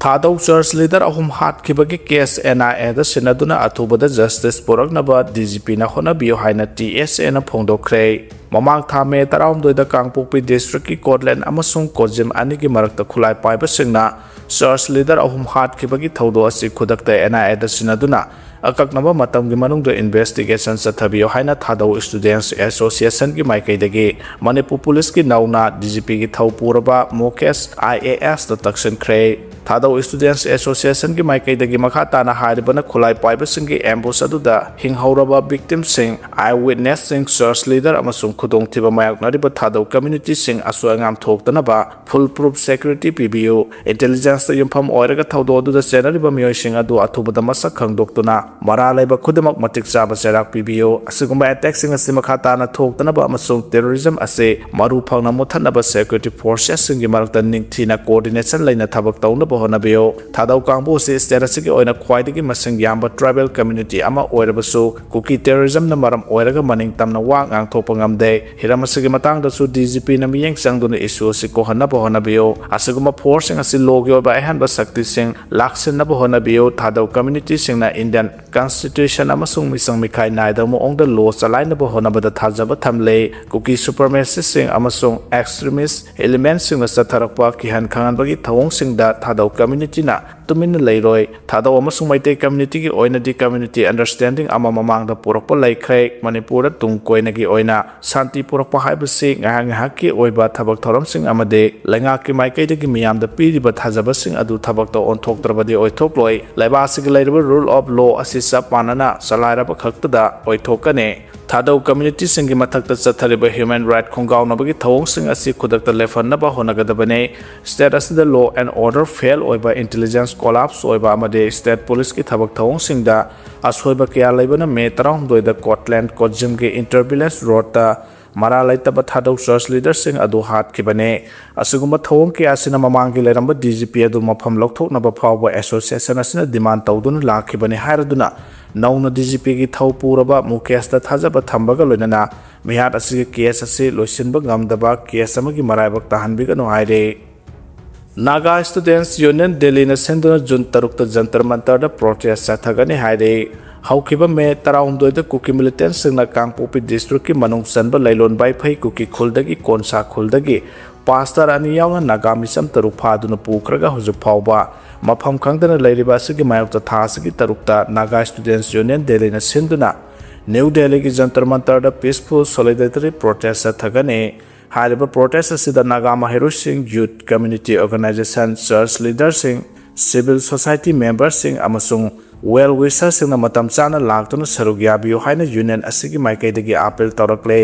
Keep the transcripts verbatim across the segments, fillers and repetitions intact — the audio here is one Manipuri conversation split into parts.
ꯊꯥꯗꯧ ꯆꯔꯆ ꯂꯤꯗꯔ ꯑꯍꯨꯝ ꯍꯥꯠꯈꯤꯕꯒꯤ ꯀꯦꯁ ꯑꯦꯟ ꯑꯥꯏ ꯑꯦꯗ ꯁꯤꯟꯅꯗꯨꯅ ꯑꯊꯨꯕꯗ ꯖꯁꯇꯤꯁ ꯄꯨꯔꯛꯅꯕ ꯗꯤ ꯖꯤ ꯄꯤꯅ ꯍꯣꯠꯅꯕꯤꯌꯨ ꯍꯥꯏꯅ ꯇꯤ ꯑꯦꯁ ꯑꯦꯅ ꯐꯣꯡꯗꯣꯛꯈ꯭ꯔꯦ꯫ ꯃꯃꯥꯡ ꯊꯥ ꯃꯦ ꯇꯔꯥꯍꯨꯝꯗꯣꯏꯗ ꯀꯥꯡꯄꯣꯛꯄꯤ ꯗꯤꯁꯇ꯭ꯔꯤꯛꯀꯤ ꯀꯣꯠꯂꯦꯟ ꯑꯃꯁꯨꯡ ꯀꯣꯖꯤꯝ ꯑꯅꯤꯒꯤ ꯃꯔꯛꯇ ꯈꯨꯠꯂꯥꯏ ꯄꯥꯏꯕꯁꯤꯡꯅ ꯆꯔꯆ ꯂꯤꯗꯔ ꯑꯍꯨꯝ ꯍꯥꯠꯈꯤꯕꯒꯤ ꯊꯧꯗꯣꯛ ꯑꯁꯤ ꯈꯨꯗꯛꯇ ꯑꯦꯟ ꯑꯥꯏ ꯑꯦꯗ ꯁꯤꯟꯅꯗꯨꯅ ꯑꯀꯛꯅꯕ ꯃꯇꯝꯒꯤ ꯃꯅꯨꯡꯗ ꯏꯟꯚꯦꯁꯇꯤꯒꯦꯁꯟ ꯆꯠꯊꯕꯤꯌꯨ ꯍꯥꯏꯅ ꯊꯥꯗꯧ ꯁ꯭ꯇꯨꯗꯦꯟꯠꯁ ꯑꯦꯁꯣꯁꯤꯌꯦꯁꯟꯒꯤ ꯃꯥꯏꯀꯩꯗꯒꯤ ꯃꯅꯤꯄꯨꯔ ꯄꯨꯂꯤꯁꯀꯤ ꯅꯧꯅ ꯗꯤ ꯖꯤ ꯄꯤꯒꯤ ꯊꯧ ꯄꯨꯔꯕ ꯃꯨꯀꯦꯁ ꯑꯥꯏ ꯑꯦ ꯑꯦꯁꯇ ꯇꯛꯁꯤꯟꯈ꯭ꯔꯦ꯫ ꯊꯥꯗꯧ ꯁ꯭ꯇꯨꯗꯦꯟꯠꯁ ꯑꯦꯁꯣꯁꯤꯌꯦꯁꯟꯒꯤ ꯃꯥꯏꯀꯩꯗꯒꯤ ꯃꯈꯥ ꯇꯥꯅ ꯍꯥꯏꯔꯤꯕꯅ ꯈꯨꯠꯂꯥꯏ ꯄꯥꯏꯕꯁꯤꯡꯒꯤ ꯑꯦꯝꯕꯨꯁ ꯑꯗꯨꯗ ꯍꯤꯡꯍꯧꯔꯕ ꯚꯤꯛꯇꯤꯝꯁꯤꯡ, ꯑꯥꯏ ꯋꯤꯠꯅꯦꯁꯁꯤꯡ, ꯆꯔꯆ ꯂꯤꯗꯔ ꯑꯃꯁꯨꯡ ꯈꯨꯗꯣꯡꯊꯤꯕ ꯃꯥꯌꯣꯛꯅꯔꯤꯕ ꯊꯥꯗꯧ ꯀꯝꯃ꯭ꯌꯨꯅꯤꯇꯤꯁꯤꯡ ꯑꯁꯣꯏ ꯑꯉꯥꯝ ꯊꯣꯛꯇꯅꯕ ꯐꯨꯜ ꯄ꯭ꯔꯨꯐ ꯁꯦꯀ꯭ꯌꯨꯔꯤꯇꯤ ꯄꯤꯕꯤꯌꯨ꯫ ꯏꯟꯇꯦꯂꯤꯖꯦꯟꯁꯇ ꯌꯨꯝꯐꯝ ꯑꯣꯏꯔꯒ ꯊꯧꯗꯣꯛ ꯑꯗꯨꯗ ꯆꯦꯟꯅꯔꯤꯕ ꯃꯤꯑꯣꯏꯁꯤꯡ ꯑꯗꯨ ꯑꯊꯨꯕꯗ ꯃꯁꯛ ꯈꯪꯗꯣꯛꯇꯨꯅ ꯃꯔꯥꯜ ꯂꯩꯕ ꯈꯨꯗꯤꯡꯃꯛ ꯃꯇꯤꯛ ꯆꯥꯕ ꯆꯩꯔꯥꯛ ꯄꯤꯕꯤꯌꯨ꯫ ꯑꯁꯤꯒꯨꯝꯕ ꯑꯦꯇꯦꯛꯁꯤꯡ ꯑꯁꯤ ꯃꯈꯥ ꯇꯥꯅ ꯊꯣꯛꯇꯅꯕ ꯑꯃꯁꯨꯡ ꯇꯦꯔꯣꯔꯤꯖꯝ ꯑꯁꯤ ꯃꯔꯨ ꯐꯪꯅ ꯃꯨꯠꯊꯠꯅꯕ ꯁꯦꯀ꯭ꯌꯨꯔꯤꯇꯤ ꯐꯣꯔꯁꯦꯁꯁꯤꯡꯒꯤ ꯃꯔꯛꯇ ꯅꯤꯡꯊꯤꯅ ꯀꯣꯑꯣꯔꯗꯤꯅꯦꯁꯟ ꯂꯩꯅ ꯊꯕꯛ ꯇꯧꯅꯕ ꯍꯣꯠꯅꯕꯤꯌꯨ꯫ ꯊꯥꯗꯧ ꯀꯥꯡꯕꯨ ꯑꯁꯤ ꯁ꯭ꯇꯦꯠ ꯑꯁꯤꯒꯤ ꯑꯣꯏꯅ ꯈ꯭ꯋꯥꯏꯗꯒꯤ ꯃꯁꯤꯡ ꯌꯥꯝꯕ ꯇ꯭ꯔꯥꯏꯕꯦꯜ ꯀꯝꯃ꯭ꯌꯨꯅꯤꯇꯤ ꯑꯃ ꯑꯣꯏꯔꯕꯁꯨ, ꯀꯨꯀꯤ ꯇꯦꯔꯣꯔꯤꯖꯝꯅ ꯃꯔꯝ ꯑꯣꯏꯔꯒ ꯃꯅꯤꯡ ꯇꯝꯅ ꯋꯥ ꯉꯥꯡꯊꯣꯛꯄ ꯉꯝꯗꯦ꯫ ꯍꯤꯔꯝ ꯑꯁꯤꯒꯤ ꯃꯇꯥꯡꯗꯁꯨ ꯗꯤ ꯖꯤ ꯄꯤꯅ ꯃꯤꯠꯌꯦꯡ ꯆꯪꯗꯨꯅ ꯏꯁꯨ ꯑꯁꯤ ꯀꯣꯛꯍꯟꯅꯕ ꯍꯣꯠꯅꯕꯤꯌꯨ꯫ ꯑꯁꯤꯒꯨꯝꯕ ꯐꯣꯔꯁꯁꯤꯡ ꯑꯁꯤ ꯂꯣꯒꯤ ꯑꯣꯏꯕ ꯑꯍꯦꯟꯕ ꯁꯛꯇꯤꯁꯤꯡ ꯂꯥꯛꯁꯤꯟꯅꯕ ꯍꯣꯠꯅꯕꯤꯌꯨ꯫ ꯊꯥꯗꯧ ꯀꯝꯃ꯭ꯌꯨꯅꯤꯇꯤꯁꯤꯡꯅ ꯏꯟꯗꯤꯌꯟ ꯀꯟꯁꯇꯤꯇ꯭ꯌꯨꯁꯟ ꯑꯃꯁꯨꯡ ꯃꯤꯆꯪ ꯃꯤꯈꯥꯏ ꯅꯥꯏꯗꯕ ꯃꯑꯣꯡꯗ ꯂꯣ ꯆꯂꯥꯏꯅꯕ ꯍꯣꯠꯅꯕꯗ ꯊꯥꯖꯕ ꯊꯝꯂꯦ꯫ ꯀꯨꯀꯤ ꯁꯨꯄꯔꯃꯦꯁꯤꯁꯁꯤꯡ ꯑꯃꯁꯨꯡ ꯑꯦꯛꯁꯇ꯭ꯔꯤꯃꯤꯁ꯭ꯠ ꯏꯂꯤꯃꯦꯟꯠꯁꯤꯡꯅ ꯆꯠꯊꯔꯛꯄ ꯀꯤꯍꯟ ꯈꯪꯍꯟꯕꯒꯤ ꯊꯧꯑꯣꯡꯁꯤꯡꯗ ꯊꯥꯗꯧ ꯀꯝꯃ꯭ꯌꯨꯅꯤꯇꯤꯅ ꯇꯨꯃꯤꯟꯅ ꯂꯩꯔꯣꯏ꯫ ꯊꯥꯗꯧ ꯑꯃꯁꯨꯡ ꯃꯩꯇꯩ ꯀꯝꯃ꯭ꯌꯨꯅꯤꯇꯤꯒꯤ ꯑꯣꯏꯅꯗꯤ ꯀꯝꯃ꯭ꯌꯨꯅꯤꯇꯤ ꯑꯟꯗꯔꯁ꯭ꯇꯦꯟꯗꯤꯡ ꯑꯃ ꯃꯃꯥꯡꯗ ꯄꯨꯔꯛꯄ ꯂꯩꯈ꯭ꯔꯦ꯫ ꯃꯅꯤꯄꯨꯔꯗ ꯇꯨꯡ ꯀꯣꯏꯅꯒꯤ ꯑꯣꯏꯅ ꯁꯥꯟꯇꯤ ꯄꯨꯔꯛꯄ ꯍꯥꯏꯕꯁꯤ ꯉꯥꯏꯍꯥꯛ ꯉꯥꯏꯍꯥꯛꯀꯤ ꯑꯣꯏꯕ ꯊꯕꯛ ꯊꯧꯔꯝꯁꯤꯡ ꯑꯃꯗꯤ ꯂꯩꯉꯥꯛꯀꯤ ꯃꯥꯏꯀꯩꯗꯒꯤ ꯃꯤꯌꯥꯝꯗ ꯄꯤꯔꯤꯕ ꯊꯥꯖꯕꯁꯤꯡ ꯑꯗꯨ ꯊꯕꯛꯇ ꯑꯣꯟꯊꯣꯛꯇ꯭ꯔꯕꯗꯤ ꯑꯣꯏꯊꯣꯛꯂꯣꯏ꯫ ꯂꯩꯕꯥꯛ ꯑꯁꯤꯒꯤ ꯂꯩꯔꯤꯕ ꯔꯨꯜ ꯑꯣꯐ ꯂꯣ ꯑꯁꯤ ꯆꯞ ꯃꯥꯟꯅꯅ ꯆꯂꯥꯏꯔꯕ ꯈꯛꯇꯗ ꯑꯣꯏꯊꯣꯛꯀꯅꯤ꯫ ꯊꯥꯗꯧ ꯀꯝꯃ꯭ꯌꯨꯅꯤꯇꯤꯁꯤꯡꯒꯤ ꯃꯊꯛꯇ ꯆꯠꯊꯔꯤꯕ ꯍ꯭ꯌꯨꯃꯦꯟ ꯔꯥꯏꯠ ꯈꯣꯡꯒꯥꯎꯅꯕꯒꯤ ꯊꯧꯑꯣꯡꯁꯤꯡ ꯑꯁꯤ ꯈꯨꯗꯛꯇ ꯂꯦꯞꯍꯟꯅꯕ ꯍꯣꯠꯅꯒꯗꯕꯅꯤ꯫ ꯁ꯭ꯇꯦꯠ ꯑꯁꯤꯗ ꯂꯣ ꯑꯦꯟ ꯑꯣꯔꯗꯔ ꯐꯦꯜ ꯑꯣꯏꯕ, ꯏꯟꯇꯦꯂꯤꯖꯦꯟꯁ ꯀꯣꯂꯥꯞꯁ ꯑꯣꯏꯕ ꯑꯃꯗꯤ ꯁ꯭ꯇꯦꯠ ꯄꯨꯂꯤꯁꯀꯤ ꯊꯕꯛ ꯊꯧꯑꯣꯡꯁꯤꯡꯗ ꯑꯁꯣꯏꯕ ꯀꯌꯥ ꯂꯩꯕꯅ ꯃꯦ ꯇꯔꯥꯍꯨꯝꯗꯣꯏꯗ ꯀꯣꯠꯂꯦꯟ ꯀꯣꯖꯤꯝꯒꯤ ꯏꯟꯇꯔꯚꯤꯂꯦꯟꯁ ꯔꯣꯗꯇ ꯃꯔꯥꯜ ꯂꯩꯇꯕ ꯊꯥꯗꯧ ꯆꯔꯆ ꯂꯤꯗꯔꯁꯤꯡ ꯑꯗꯨ ꯍꯥꯠꯈꯤꯕꯅꯤ꯫ ꯑꯁꯤꯒꯨꯝꯕ ꯊꯧꯑꯣꯡ ꯀꯌꯥ ꯑꯁꯤꯅ ꯃꯃꯥꯡꯒꯤ ꯂꯩꯔꯝꯕ ꯗꯤ ꯖꯤ ꯄꯤ ꯑꯗꯨ ꯃꯐꯝ ꯂꯧꯊꯣꯛꯅꯕ ꯐꯥꯎꯕ ꯑꯦꯁꯣꯁꯤꯌꯦꯁꯟ ꯑꯁꯤꯅ ꯗꯤꯃꯥꯟ ꯇꯧꯗꯨꯅ ꯂꯥꯛꯈꯤꯕꯅꯤ ꯍꯥꯏꯔꯗꯨꯅ ꯅꯧꯅ ꯗꯤ ꯖꯤ ꯄꯤꯒꯤ ꯊꯧ ꯄꯨꯔꯕ ꯃꯨꯀꯦꯁꯇ ꯊꯥꯖꯕ ꯊꯝꯕꯒ ꯂꯣꯏꯅꯅ ꯃꯤꯍꯥꯠ ꯑꯁꯤꯒꯤ ꯀꯦꯁ ꯑꯁꯤ ꯂꯣꯏꯁꯤꯟꯕ ꯉꯝꯗꯕ ꯀꯦꯁ ꯑꯃꯒꯤ ꯃꯔꯥꯏꯕꯛ ꯇꯥꯍꯟꯕꯤꯒꯅꯨ ꯍꯥꯏꯔꯤ꯫ Naga Students Union Delhiꯅ ꯁꯤꯟꯗꯨꯅ ꯖꯨꯟ ꯇꯔꯨꯛꯇ ꯖꯟꯇꯔ ꯃꯟꯇꯔꯗ ꯄ꯭ꯔꯣꯇꯦꯁ ꯆꯠꯊꯒꯅꯤ ꯍꯥꯏꯔꯤ꯫ ꯍꯧꯈꯤꯕ ꯃꯦ ꯇꯔꯥꯍꯨꯝꯗꯣꯏꯗ ꯀꯨꯀꯤ ꯃꯤꯂꯤꯇꯦꯟꯠꯁꯤꯡꯅ ꯀꯥꯡꯄꯣꯛꯄꯤ ꯗꯤꯁꯇ꯭ꯔꯤꯛꯀꯤ ꯃꯅꯨꯡ ꯆꯟꯕ ꯂꯩꯂꯣꯟ ꯕꯥꯏꯐꯩ ꯀꯨꯀꯤ ꯈꯨꯜꯗꯒꯤ ꯀꯣꯟꯁꯥ ꯈꯨꯜꯗꯒꯤ ꯄꯥꯁꯇꯔ ꯑꯅꯤ ꯌꯥꯎꯅ ꯅꯥꯒꯥ ꯃꯤꯆꯝ ꯇꯔꯨꯛ ꯐꯥꯗꯨꯅ ꯄꯨꯈ꯭ꯔꯒ ꯍꯧꯖꯤꯛ ꯐꯥꯎꯕ ꯃꯐꯝ ꯈꯪꯗꯅ ꯂꯩꯔꯤꯕ ꯑꯁꯤꯒꯤ ꯃꯥꯌꯣꯛꯇ ꯊꯥ ꯑꯁꯤꯒꯤ ꯇꯔꯨꯛꯇ Naga Students Union Delhiꯅ ꯁꯤꯟꯗꯨꯅ ꯅ꯭ꯌꯨ ꯗꯦꯜꯂꯤꯒꯤ ꯖꯟꯇꯔ ꯃꯟꯇꯔꯗ peaceful solidarity protest ꯆꯠꯊꯒꯅꯤ꯫ ꯍꯥꯏꯔꯤꯕ ꯄ꯭ꯔꯣꯇꯦꯁ ꯑꯁꯤꯗ ꯅꯥꯒꯥ ꯃꯍꯩꯔꯣꯏꯁꯤꯡ, ꯌꯨꯊ, ꯀꯝꯃ꯭ꯌꯨꯅꯤꯇꯤ ꯑꯣꯔꯒꯅꯥꯏꯖꯦꯁꯟ, ꯆꯔꯆ ꯂꯤꯗꯔꯁꯤꯡ, ꯁꯤꯚꯤꯜ ꯁꯣꯁꯥꯏꯇꯤ ꯃꯦꯝꯕꯔꯁꯤꯡ ꯑꯃꯁꯨꯡ ꯋꯦꯜ ꯋꯤꯁꯔꯁꯤꯡꯅ ꯃꯇꯝ ꯆꯥꯅ ꯂꯥꯛꯇꯨꯅ ꯁꯔꯨꯛ ꯌꯥꯕꯤꯌꯨ ꯍꯥꯏꯅ ꯌꯨꯅꯤꯌꯟ ꯑꯁꯤꯒꯤ ꯃꯥꯏꯀꯩꯗꯒꯤ ꯑꯥꯄꯤꯜ ꯇꯧꯔꯛꯂꯦ꯫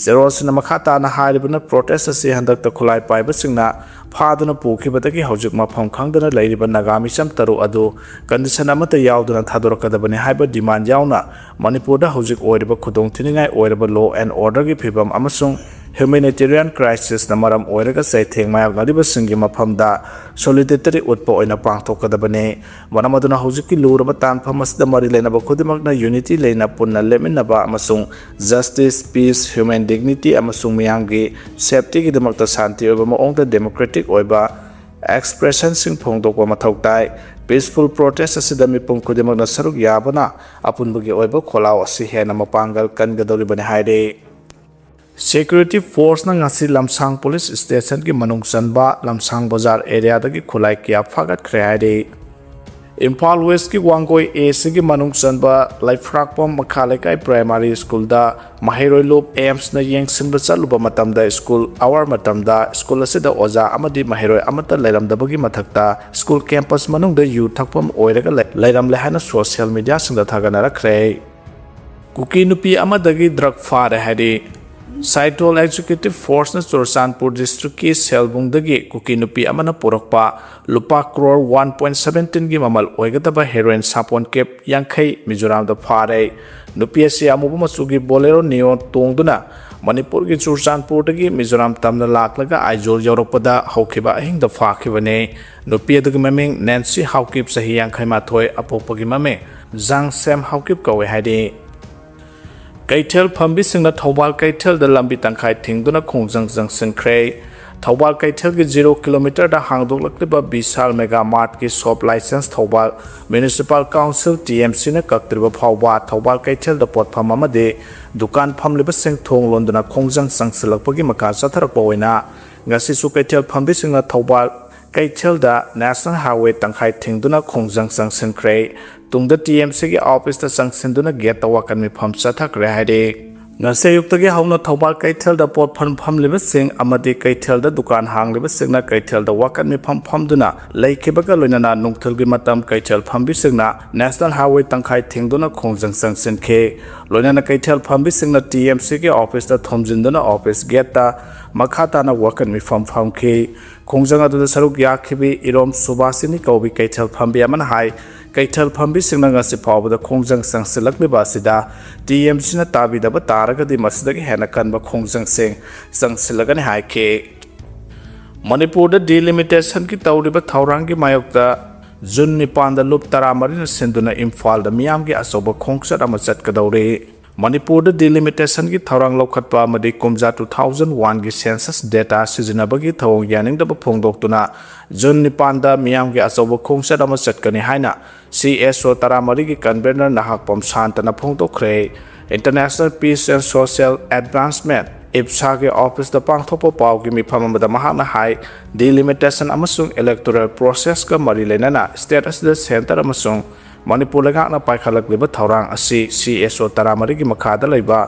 ꯆꯦꯔꯣꯜꯁꯤꯡꯅ ꯃꯈꯥ ꯇꯥꯅ ꯍꯥꯏꯔꯤꯕꯅ ꯄ꯭ꯔꯣꯇꯦꯁ ꯑꯁꯤ ꯍꯟꯗꯛꯇ ꯈꯨꯠꯂꯥꯏ ꯄꯥꯏꯕꯁꯤꯡꯅ ꯐꯥꯗꯨꯅ ꯄꯨꯈꯤꯕꯗꯒꯤ ꯍꯧꯖꯤꯛ ꯃꯐꯝ ꯈꯪꯗꯅ ꯂꯩꯔꯤꯕ ꯅꯥꯒꯥ ꯃꯤꯆꯝ ꯇꯔꯨꯛ ꯑꯗꯨ ꯀꯟꯗꯤꯁꯟ ꯑꯃꯠꯇ ꯌꯥꯎꯗꯅ ꯊꯥꯗꯣꯔꯛꯀꯗꯕꯅꯤ ꯍꯥꯏꯕ ꯗꯤꯃꯥꯟ ꯌꯥꯎꯅ ꯃꯅꯤꯄꯨꯔꯗ ꯍꯧꯖꯤꯛ ꯑꯣꯏꯔꯤꯕ ꯈꯨꯗꯣꯡꯊꯤꯅꯤꯡꯉꯥꯏ ꯑꯣꯏꯔꯕ law and orderꯒꯤ ꯐꯤꯕꯝ ꯑꯃꯁꯨꯡ humanitarian crisisꯅ ꯃꯔꯝ ꯑꯣꯏꯔꯒ ꯆꯩꯊꯦꯡ ꯃꯥꯌꯣꯛꯅꯔꯤꯕꯁꯤꯡꯒꯤ ꯃꯐꯝꯗ solidarity ꯎꯠꯄ ꯑꯣꯏꯅ ꯄꯥꯡꯊꯣꯛꯀꯗꯕꯅꯤ꯫ ꯃꯔꯝ ꯑꯗꯨꯅ ꯍꯧꯖꯤꯛꯀꯤ ꯂꯨꯔꯕ ꯇꯥꯟꯐꯝ ꯑꯁꯤꯗ ꯃꯔꯤ ꯂꯩꯅꯕ ꯈꯨꯗꯤꯡꯃꯛꯅ unity ꯂꯩꯅ ꯄꯨꯟꯅ ꯂꯦꯞꯃꯤꯟꯅꯕ ꯑꯃꯁꯨꯡ justice, peace, human dignity ꯑꯃꯁꯨꯡ ꯃꯤꯌꯥꯝꯒꯤ safetyꯒꯤꯗꯃꯛꯇ ꯁꯥꯟꯇꯤ ꯑꯣꯏꯕ ꯃꯑꯣꯡꯗ democratic ꯑꯣꯏꯕ expressionꯁꯤꯡ ꯐꯣꯡꯗꯣꯛꯄ ꯃꯊꯧ ꯇꯥꯏ꯫ Peaceful protest ꯑꯁꯤꯗ ꯃꯤꯄꯨꯝ ꯈꯨꯗꯤꯡꯃꯛꯅ ꯁꯔꯨꯛ ꯌꯥꯕꯅ ꯑꯄꯨꯟꯕꯒꯤ ꯑꯣꯏꯕ ꯈꯣꯜꯂꯥꯎ ꯑꯁꯤ ꯍꯦꯟꯅ ꯃꯄꯥꯡꯒꯜ ꯀꯟꯒꯗꯧꯔꯤꯕꯅꯤ ꯍꯥꯏꯔꯤ꯫ Security forceꯅ ꯉꯁꯤ ꯂꯝꯁꯥꯡ police stationꯒꯤ ꯃꯅꯨꯡ ꯆꯟꯕ ꯂꯝꯁꯥꯡ ꯕꯖꯥꯔ areaꯗꯒꯤ ꯈꯨꯠꯂꯥꯏ ꯀꯌꯥ ꯐꯥꯒꯠꯈ꯭ꯔꯦ ꯍꯥꯏꯔꯤ꯫ ꯏꯝꯐꯥꯜ Westꯀꯤ ꯋꯥꯡꯒꯣꯏ Aꯁꯤꯒꯤ ꯃꯅꯨꯡ ꯆꯟꯕ ꯂꯩꯐ꯭ꯔꯥꯛꯄꯝ ꯃꯈꯥ ꯂꯩꯀꯥꯏ primary schoolꯗ ꯃꯍꯩꯔꯣꯏ ꯂꯨꯞ ꯑꯦꯝꯁꯅ ꯌꯦꯡꯁꯤꯟꯕ ꯆꯠꯂꯨꯕ ꯃꯇꯝꯗ school hour ꯃꯇꯝꯗ school ꯑꯁꯤꯗ ꯑꯣꯖꯥ ꯑꯃꯗꯤ ꯃꯍꯩꯔꯣꯏ ꯑꯃꯠꯇ ꯂꯩꯔꯝꯗꯕꯒꯤ ꯃꯊꯛꯇ school campus ꯃꯅꯨꯡꯗ ꯌꯨ ꯊꯛꯐꯝ ꯑꯣꯏꯔꯒ ꯂꯩ-, ꯂꯩꯔꯝꯂꯦ ꯍꯥꯏꯅ social mediaꯁꯤꯡꯗ ꯊꯥꯒꯠꯅꯔꯛꯈ꯭ꯔꯦ꯫ ꯀꯨꯀꯤ ꯅꯨꯄꯤ ꯑꯃꯗꯒꯤ drug ꯐꯥꯔꯦ ꯍꯥꯏꯔꯤ꯫ Central Executive Forceꯅ ꯆꯨꯔꯆꯥꯟꯄꯨꯔ districtꯀꯤ ꯁꯦꯜꯕꯨꯡꯗꯒꯤ ꯀꯨꯀꯤ ꯅꯨꯄꯤ ꯑꯃꯅ ꯄꯨꯔꯛꯄ ꯂꯨꯄꯥ crore one point seventeenꯒꯤ ꯃꯃꯜ ꯑꯣꯏꯒꯗꯕ heroin ꯁꯥꯄꯣꯟ ꯀꯦꯞ ꯌꯥꯡꯈꯩ ꯃꯤꯖꯣꯔꯥꯝꯗ ꯐꯥꯔꯦ꯫ ꯅꯨꯄꯤ ꯑꯁꯤ ꯑꯃꯨꯕ ꯃꯆꯨꯒꯤ Bolero Neo ꯇꯣꯡꯗꯨꯅ ꯃꯅꯤꯄꯨꯔꯒꯤ ꯆꯨꯔꯆꯥꯟꯄꯨꯔꯗꯒꯤ ꯃꯤꯖꯣꯔꯥꯝ ꯇꯝꯅ ꯂꯥꯛꯂꯒ ꯑꯥꯏꯖꯣꯜ ꯌꯧꯔꯛꯄꯗ ꯍꯧꯈꯤꯕ ꯑꯍꯤꯡꯗ ꯐꯥꯈꯤꯕꯅꯤ꯫ ꯅꯨꯄꯤ ꯑꯗꯨꯒꯤ ꯃꯃꯤꯡ ꯅꯦꯟꯁꯤ ꯍꯥꯎꯀꯤꯞ, ꯆꯍꯤ ꯌꯥꯡꯈꯩ ꯃꯥꯊꯣꯏ, ꯑꯄꯣꯛꯄꯒꯤ ꯃꯃꯤꯡ ꯖꯥꯡꯁꯦꯝ ꯍꯥꯎꯀꯤꯞ ꯀꯧꯏ ꯍꯥꯏꯔꯤ꯫ ꯀꯩꯊꯦꯜ ꯐꯝꯕꯤꯁꯤꯡꯅ ꯊꯧꯕꯥꯜ ꯀꯩꯊꯦꯜꯗ ꯂꯝꯕꯤ ꯇꯪꯈꯥꯏ ꯊꯤꯡꯗꯨꯅ ꯈꯣꯡꯖꯪ ꯆꯪꯁꯤꯟꯈ꯭ꯔꯦ꯫ ꯊꯧꯕꯥꯜ ꯀꯩꯊꯦꯜꯒꯤ ꯖꯤꯔꯣ ꯀꯤꯂꯣꯃꯤꯇꯔꯗ ꯍꯥꯡꯗꯣꯛꯂꯛꯂꯤꯕ ꯕꯤꯁꯥꯜ ꯃꯦꯒꯥ ꯃꯥꯔꯠꯀꯤ shop licence Thoubal municipal council, T M ꯁꯤꯅ ꯀꯛꯇ꯭ꯔꯤꯕ ꯐꯥꯎꯕ ꯊꯧꯕꯥꯜ ꯀꯩꯊꯦꯜꯗ ꯄꯣꯠꯐꯝ ꯑꯃꯗꯤ ꯗꯨꯀꯥꯟ ꯐꯝꯂꯤꯕꯁꯤꯡ ꯊꯣꯡ ꯂꯣꯟꯗꯨꯅ ꯈꯣꯡꯖꯪ ꯆꯪꯁꯤꯜꯂꯛꯄꯒꯤ ꯃꯈꯥ ꯆꯠꯊꯔꯛꯄ ꯑꯣꯏꯅ ꯉꯁꯤꯁꯨ ꯀꯩꯊꯦꯜ ꯐꯝꯕꯤꯁꯤꯡꯅ ꯊꯧꯕꯥꯜ ꯀꯩꯊꯦꯜꯗ ꯅꯦꯁꯅꯦꯜ ꯍꯥꯏꯋꯦ ꯇꯪꯈꯥꯏ ꯊꯤꯡꯗꯨꯅ ꯈꯣꯡꯖꯪ ꯆꯪꯁꯤꯟꯈ꯭ꯔꯦ꯫ ꯇꯨꯡꯗ ꯇꯤ ꯑꯦꯝ ꯁꯤꯒꯤ ꯑꯣꯐꯤꯁꯇ ꯆꯪꯁꯤꯟꯗꯨꯅ ꯒꯦꯠꯇ ꯋꯥꯀꯠ ꯃꯤꯐꯝ ꯆꯠꯊꯈ꯭ꯔꯦ ꯍꯥꯏꯔꯤ꯫ ꯉꯁꯤ ꯑꯌꯨꯛꯇꯒꯤ ꯍꯧꯅ ꯊꯧꯕꯥꯜ ꯀꯩꯊꯦꯜꯗ ꯄꯣꯠꯐꯝ ꯐꯝꯂꯤꯕꯁꯤꯡ ꯑꯃꯗꯤ ꯀꯩꯊꯦꯜꯗ ꯗꯨꯀꯥꯟ ꯍꯥꯡꯂꯤꯕꯁꯤꯡꯅ ꯀꯩꯊꯦꯜꯗ ꯋꯥꯀꯠ ꯃꯤꯐꯝ ꯐꯝꯗꯨꯅ ꯂꯩꯈꯤꯕꯒ ꯂꯣꯏꯅꯅ ꯅꯨꯡꯊꯤꯜꯒꯤ ꯃꯇꯝ ꯀꯩꯊꯦꯜ ꯐꯝꯕꯤꯁꯤꯡꯅ ꯅꯦꯁꯅꯦꯜ ꯍꯥꯏꯋꯦ ꯇꯪꯈꯥꯏ ꯊꯤꯡꯗꯨꯅ ꯈꯣꯡꯖꯪ ꯆꯪꯁꯤꯟꯈꯤ꯫ ꯂꯣꯏꯅꯅ ꯀꯩꯊꯦꯜ ꯐꯝꯕꯤꯁꯤꯡꯅ ꯇꯤ ꯑꯦꯝ ꯁꯤꯒꯤ ꯑꯣꯐꯤꯁꯇ ꯊꯣꯝꯖꯤꯟꯗꯨꯅ ꯑꯣꯐꯤꯁ ꯒꯦꯠꯇ ꯃꯈꯥ ꯇꯥꯅ ꯋꯥꯀꯠ ꯃꯤꯐꯝ ꯐꯝꯈꯤ꯫ ꯈꯣꯡꯖꯪ ꯑꯗꯨꯗ ꯁꯔꯨꯛ ꯌꯥꯈꯤꯕꯤ ꯏꯔꯣꯝ ꯁꯨꯕꯥꯁꯤꯅꯤ ꯀꯧꯕꯤ ꯀꯩꯊꯦꯜ ꯐꯝꯕꯤ ꯑꯃꯅ ꯍꯥꯏ, ꯀꯩꯊꯦꯜ ꯐꯝꯕꯤꯁꯤꯡꯅ ꯉꯁꯤ ꯐꯥꯎꯕꯗ ꯈꯣꯡꯖꯪ ꯆꯪꯁꯤꯜꯂꯛꯂꯤꯕ ꯑꯁꯤꯗ ꯇꯤ ꯑꯦꯝ ꯁꯤꯅ ꯇꯥꯕꯤꯗꯕ ꯇꯥꯔꯒꯗꯤ ꯃꯁꯤꯗꯒꯤ ꯍꯦꯟꯅ ꯀꯟꯕ ꯈꯣꯡꯖꯪꯁꯤꯡ ꯆꯪꯁꯤꯜꯂꯒꯅꯤ ꯍꯥꯏꯈꯤ꯫ ꯃꯅꯤꯄꯨꯔꯗ ꯗꯤꯂꯤꯃꯤꯇꯦꯁꯟꯒꯤ ꯇꯧꯔꯤꯕ ꯊꯧꯔꯥꯡꯒꯤ ꯃꯥꯌꯣꯛꯇ ꯖꯨꯟ ꯅꯤꯄꯥꯟꯗ ꯂꯨꯞ ꯇꯔꯥꯃꯔꯤꯅ ꯁꯤꯟꯗꯨꯅ ꯏꯝꯐꯥꯜꯗ ꯃꯤꯌꯥꯝꯒꯤ ꯑꯆꯧꯕ ꯈꯣꯡꯆꯠ ꯑꯃ ꯆꯠꯀꯗꯧꯔꯤ꯫ ꯃꯅꯤꯄꯨꯔꯗ ꯗꯤꯂꯤꯃꯤꯇꯦꯁꯟꯒꯤ ꯊꯧꯔꯥꯡ ꯂꯧꯈꯠꯄ ꯑꯃꯗꯤ ꯀꯨꯝꯖꯥ two thousand one ꯒꯤ ꯁꯦꯟꯁꯁ ꯗꯦꯇꯥ ꯁꯤꯖꯤꯟꯅꯕꯒꯤ ꯊꯧꯑꯣꯡ ꯌꯥꯅꯤꯡꯗꯕ ꯐꯣꯡꯗꯣꯛꯇꯨꯅ ꯖꯨꯟ ꯅꯤꯄꯥꯟꯗ ꯃꯤꯌꯥꯝꯒꯤ ꯑꯆꯧꯕ ꯈꯣꯡꯆꯠ ꯑꯃ ꯆꯠꯀꯅꯤ ꯍꯥꯏꯅ ꯁꯤ ꯑꯦꯁ ꯑꯣ ꯇꯔꯥꯃꯔꯤꯒꯤ ꯀꯟꯚꯦꯅꯔ ꯅꯍꯥꯛꯄꯝ ꯁꯥꯟꯇꯅ ꯐꯣꯡꯗꯣꯛꯈ꯭ꯔꯦ꯫ International Peace and Social Advancement, ꯏꯞꯁꯥꯒꯤ ꯑꯣꯐꯤꯁꯇ ꯄꯥꯡꯊꯣꯛꯄ ꯄꯥꯎꯒꯤ ꯃꯤꯐꯝ ꯑꯃꯗ ꯃꯍꯥꯛꯅ ꯍꯥꯏ, ꯗꯤꯂꯤꯃꯤꯇꯦꯁꯟ ꯑꯃꯁꯨꯡ ꯏꯂꯦꯛꯇꯣꯔꯦꯜ ꯄ꯭ꯔꯣꯁꯦꯁꯀ ꯃꯔꯤ ꯂꯩꯅꯅ ꯁ꯭ꯇꯦꯠ ꯑꯁꯤꯗ ꯁꯦꯟꯇꯔ ꯑꯃꯁꯨꯡ ꯃꯅꯤꯄꯨꯔ ꯂꯩꯉꯥꯛꯅ ꯄꯥꯏꯈꯠꯂꯛꯂꯤꯕ ꯊꯧꯔꯥꯡ ꯑꯁꯤ ꯁꯤ ꯑꯦꯁ ꯑꯣ ꯇꯔꯥꯃꯔꯤꯒꯤ ꯃꯈꯥꯗ ꯂꯩꯕ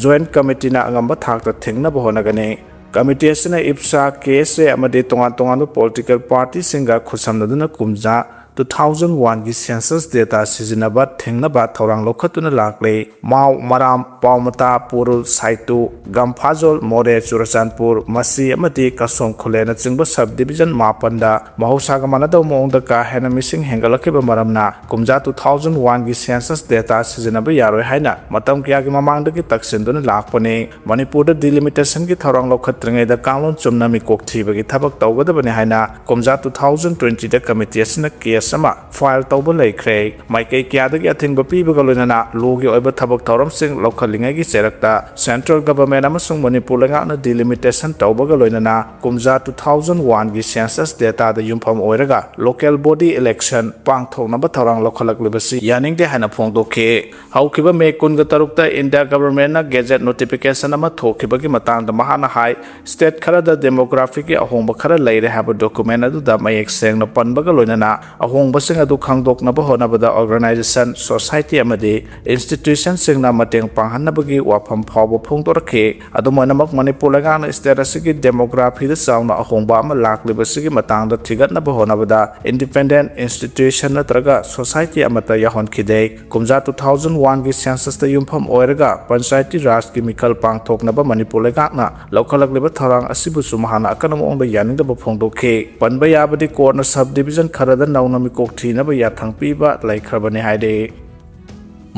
ꯖꯣꯏꯟꯠ ꯀꯃꯤꯇꯤꯅ ꯑꯉꯝꯕ ꯊꯥꯛꯇ ꯊꯤꯡꯅꯕ ꯍꯣꯠꯅꯒꯅꯤ꯫ ꯀꯃꯤꯇꯤ ꯑꯁꯤꯅ ꯏꯞꯁꯥ, ꯀꯦ ꯑꯦꯁ ꯑꯦ ꯑꯃꯗꯤ ꯇꯣꯉꯥꯟ ꯇꯣꯉꯥꯟꯕ ꯄꯣꯂꯤꯇꯤꯀꯦꯜ ꯄꯥꯔꯇꯤꯁꯤꯡꯒ ꯈꯨꯠꯁꯝꯅꯗꯨꯅ ꯀꯨꯝꯖꯥ two thousand one ꯒꯤ ꯁꯦꯟꯁꯁ ꯗꯦꯇꯥ ꯁꯤꯖꯤꯟꯅꯕ ꯊꯤꯡꯅꯕ ꯊꯧꯔꯥꯡ ꯂꯧꯈꯠꯇꯨꯅ ꯂꯥꯛꯂꯤ꯫ ꯃꯥꯎ, ꯃꯔꯥꯝ, ꯄꯥꯎꯃꯇꯥ, ꯄꯨꯔꯨꯜ, ꯁꯥꯏꯇꯨ, ꯒꯝꯐꯥꯖꯣꯜ, ꯃꯣꯔꯦ, ꯆꯨꯔꯆꯥꯟꯄꯨꯔ, ꯃꯁꯤ ꯑꯃꯗꯤ ꯀꯁꯣꯝ ꯈꯨꯂꯦꯅꯆꯤꯡꯕ ꯁꯕ ꯗꯤꯕꯤꯖꯟ ꯃꯥꯄꯟꯗ ꯃꯍꯧꯁꯥꯒ ꯃꯥꯟꯅꯗꯕ ꯃꯑꯣꯡꯗ ꯀꯥ ꯍꯦꯟꯅ ꯃꯤꯁꯤꯡ ꯍꯦꯟꯒꯠꯂꯛꯈꯤꯕ ꯃꯔꯝꯅ ꯀꯨꯝꯖꯥ two thousand one ꯒꯤ ꯁꯦꯟꯁꯁ ꯗꯦꯇꯥ ꯁꯤꯖꯤꯟꯅꯕ ꯌꯥꯔꯣꯏ ꯍꯥꯏꯅ ꯃꯇꯝ ꯀꯌꯥꯒꯤ ꯃꯃꯥꯡꯗꯒꯤ ꯇꯛꯁꯤꯟꯗꯨꯅ ꯂꯥꯛꯄꯅꯤ꯫ ꯃꯅꯤꯄꯨꯔꯗ ꯗꯤꯂꯤꯃꯤꯇꯦꯁꯟꯒꯤ ꯊꯧꯔꯥꯡ ꯂꯧꯈꯠꯇ꯭ꯔꯤꯉꯩꯗ ꯀꯥꯡꯂꯣꯟ ꯆꯨꯝꯅ ꯃꯤꯀꯣꯛ ꯊꯤꯕꯒꯤ ꯊꯕꯛ ꯇꯧꯒꯗꯕꯅꯤ ꯍꯥꯏꯅ ꯀꯨꯝꯖꯥ two thousand twenty ꯗ ꯀꯃꯤꯇꯤ ꯑꯁꯤꯅ ꯀꯦꯁ ꯑꯃ ꯐꯥꯏꯜ ꯇꯧꯕ ꯂꯩꯈ꯭ꯔꯦ꯫ ꯃꯥꯏꯀꯩ ꯀꯌꯥꯗꯒꯤ ꯑꯊꯤꯡꯕ ꯄꯤꯕꯒ ꯂꯣꯏꯅꯅ ꯂꯣꯒꯤ ꯑꯣꯏꯕ ꯊꯕꯛ ꯊꯧꯔꯝꯁꯤꯡ ꯂꯧꯈꯠꯂꯤꯉꯩꯒꯤ ꯆꯩꯔꯛꯇ ꯁꯦꯟꯇ꯭ꯔꯦꯜ ꯒꯚꯔꯟꯃꯦꯟꯠ ꯑꯃꯁꯨꯡ ꯃꯅꯤꯄꯨꯔ ꯂꯩꯉꯥꯛꯅ ꯗꯤꯂꯤꯃꯤꯇꯦꯁꯟ ꯇꯧꯕꯒ ꯂꯣꯏꯅꯅ ꯀꯨꯝꯖꯥ ꯇꯨ ꯊꯥꯎꯖꯟ ꯋꯥꯟꯒꯤ ꯁꯦꯟꯁꯁ ꯗꯦꯇꯥꯗ ꯌꯨꯝꯐꯝ ꯑꯣꯏꯔꯒ ꯂꯣꯀꯦꯜ ꯕꯣꯗꯤ ꯏꯂꯦꯛꯁꯟ ꯄꯥꯡꯊꯣꯛꯅꯕ ꯊꯧꯔꯥꯡ ꯂꯧꯈꯠꯂꯛꯂꯤꯕꯁꯤ ꯌꯥꯅꯤꯡꯗꯦ ꯍꯥꯏꯅ ꯐꯣꯡꯗꯣꯛꯈꯤ꯫ ꯍꯧꯈꯤꯕ ꯃꯦ ꯀꯨꯟꯒ ꯇꯔꯨꯛꯇ ꯏꯟꯗꯤꯌꯥ ꯒꯚꯔꯟꯃꯦꯟꯠꯅ ꯒꯦꯖꯦꯠ ꯅꯣꯇꯤꯐꯤꯀꯦꯁꯟ ꯑꯃ ꯊꯣꯛꯈꯤꯕꯒꯤ ꯃꯇꯥꯡꯗ ꯃꯍꯥꯛꯅ ꯍꯥꯏ, ꯁ꯭ꯇꯦꯠ ꯈꯔꯗ ꯗꯦꯃꯣꯒ꯭ꯔꯥꯐꯤꯒꯤ ꯑꯍꯣꯡꯕ ꯈꯔ ꯂꯩꯔꯦ ꯍꯥꯏꯕ ꯗꯣꯀꯨꯃꯦꯟꯠ ꯑꯗꯨꯗ ꯃꯌꯦꯛ ꯁꯦꯡꯅ ꯄꯟꯕꯒ ꯂꯣꯏꯅꯅ ꯑꯍꯣꯡꯕꯁꯤꯡ ꯑꯗꯨ ꯈꯪꯗꯣꯛꯅꯕ ꯍꯣꯠꯅꯕꯗ ꯑꯣꯔꯒꯅꯥꯏꯖꯦꯁꯟ, ꯁꯣꯁꯥꯏꯇꯤ ꯑꯃꯗꯤ ꯏꯟꯁꯇꯤꯇ꯭ꯌꯨꯁꯟꯁꯤꯡꯅ ꯃꯇꯦꯡ ꯄꯥꯡꯍꯟꯅꯕꯒꯤ ꯋꯥꯐꯝ ꯐꯥꯎꯕ ꯐꯣꯡꯗꯣꯔꯛꯈꯤ꯫ ꯑꯗꯨꯝ ꯑꯣꯏꯅꯃꯛ, ꯃꯅꯤꯄꯨꯔ ꯂꯩꯉꯥꯛꯅ ꯁ꯭ꯇꯦꯠ ꯑꯁꯤꯒꯤ ꯗꯦꯃꯣꯒ꯭ꯔꯥꯐꯤꯗ ꯆꯥꯎꯅ ꯑꯍꯣꯡꯕ ꯑꯃ ꯂꯥꯛꯂꯤꯕꯁꯤꯒꯤ ꯃꯇꯥꯡꯗ ꯊꯤꯒꯠꯅꯕ ꯍꯣꯠꯅꯕꯗ ꯏꯟꯗꯤꯄꯦꯟꯗꯦꯟꯠ ꯏꯟꯁꯇꯤꯇ꯭ꯌꯨꯁꯟ ꯅꯠꯇ꯭ꯔꯒ ꯁꯣꯁꯥꯏꯇꯤ ꯑꯃꯠꯇ ꯌꯥꯎꯍꯟꯈꯤꯗꯦ꯫ ꯀꯨꯝꯖꯥ ꯇꯨ ꯊꯥꯎꯖꯟ ꯋꯥꯟꯒꯤ ꯁꯦꯟꯁꯁꯇ ꯌꯨꯝꯐꯝ ꯑꯣꯏꯔꯒ ꯄꯟꯆꯥꯌꯇꯤ ꯔꯥꯖꯀꯤ ꯃꯤꯈꯜ ꯄꯥꯡꯊꯣꯛꯅꯕ ꯃꯅꯤꯄꯨꯔ ꯂꯩꯉꯥꯛꯅ ꯂꯧꯈꯠꯂꯛꯂꯤꯕ ꯊꯧꯔꯥꯡ ꯑꯁꯤꯕꯨꯁꯨ ꯃꯍꯥꯛꯅ ꯑꯀꯟꯕ ꯃꯑꯣꯡꯗ ꯌꯥꯅꯤꯡꯗꯕ ꯐꯣꯡꯗꯣꯛꯈꯤ꯫ ꯄꯟꯕ ꯌꯥꯕꯗꯤ, ꯀꯣꯔꯠꯅ ꯁꯕ ꯗꯤꯕꯤꯖꯟ ꯈꯔꯗ ꯅꯧꯅ ꯃꯤꯀꯣꯛ ꯊꯤꯅꯕ ꯌꯥꯊꯪ ꯄꯤꯕ ꯂꯩꯈ꯭ꯔꯕꯅꯤ ꯍꯥꯏꯔꯤ꯫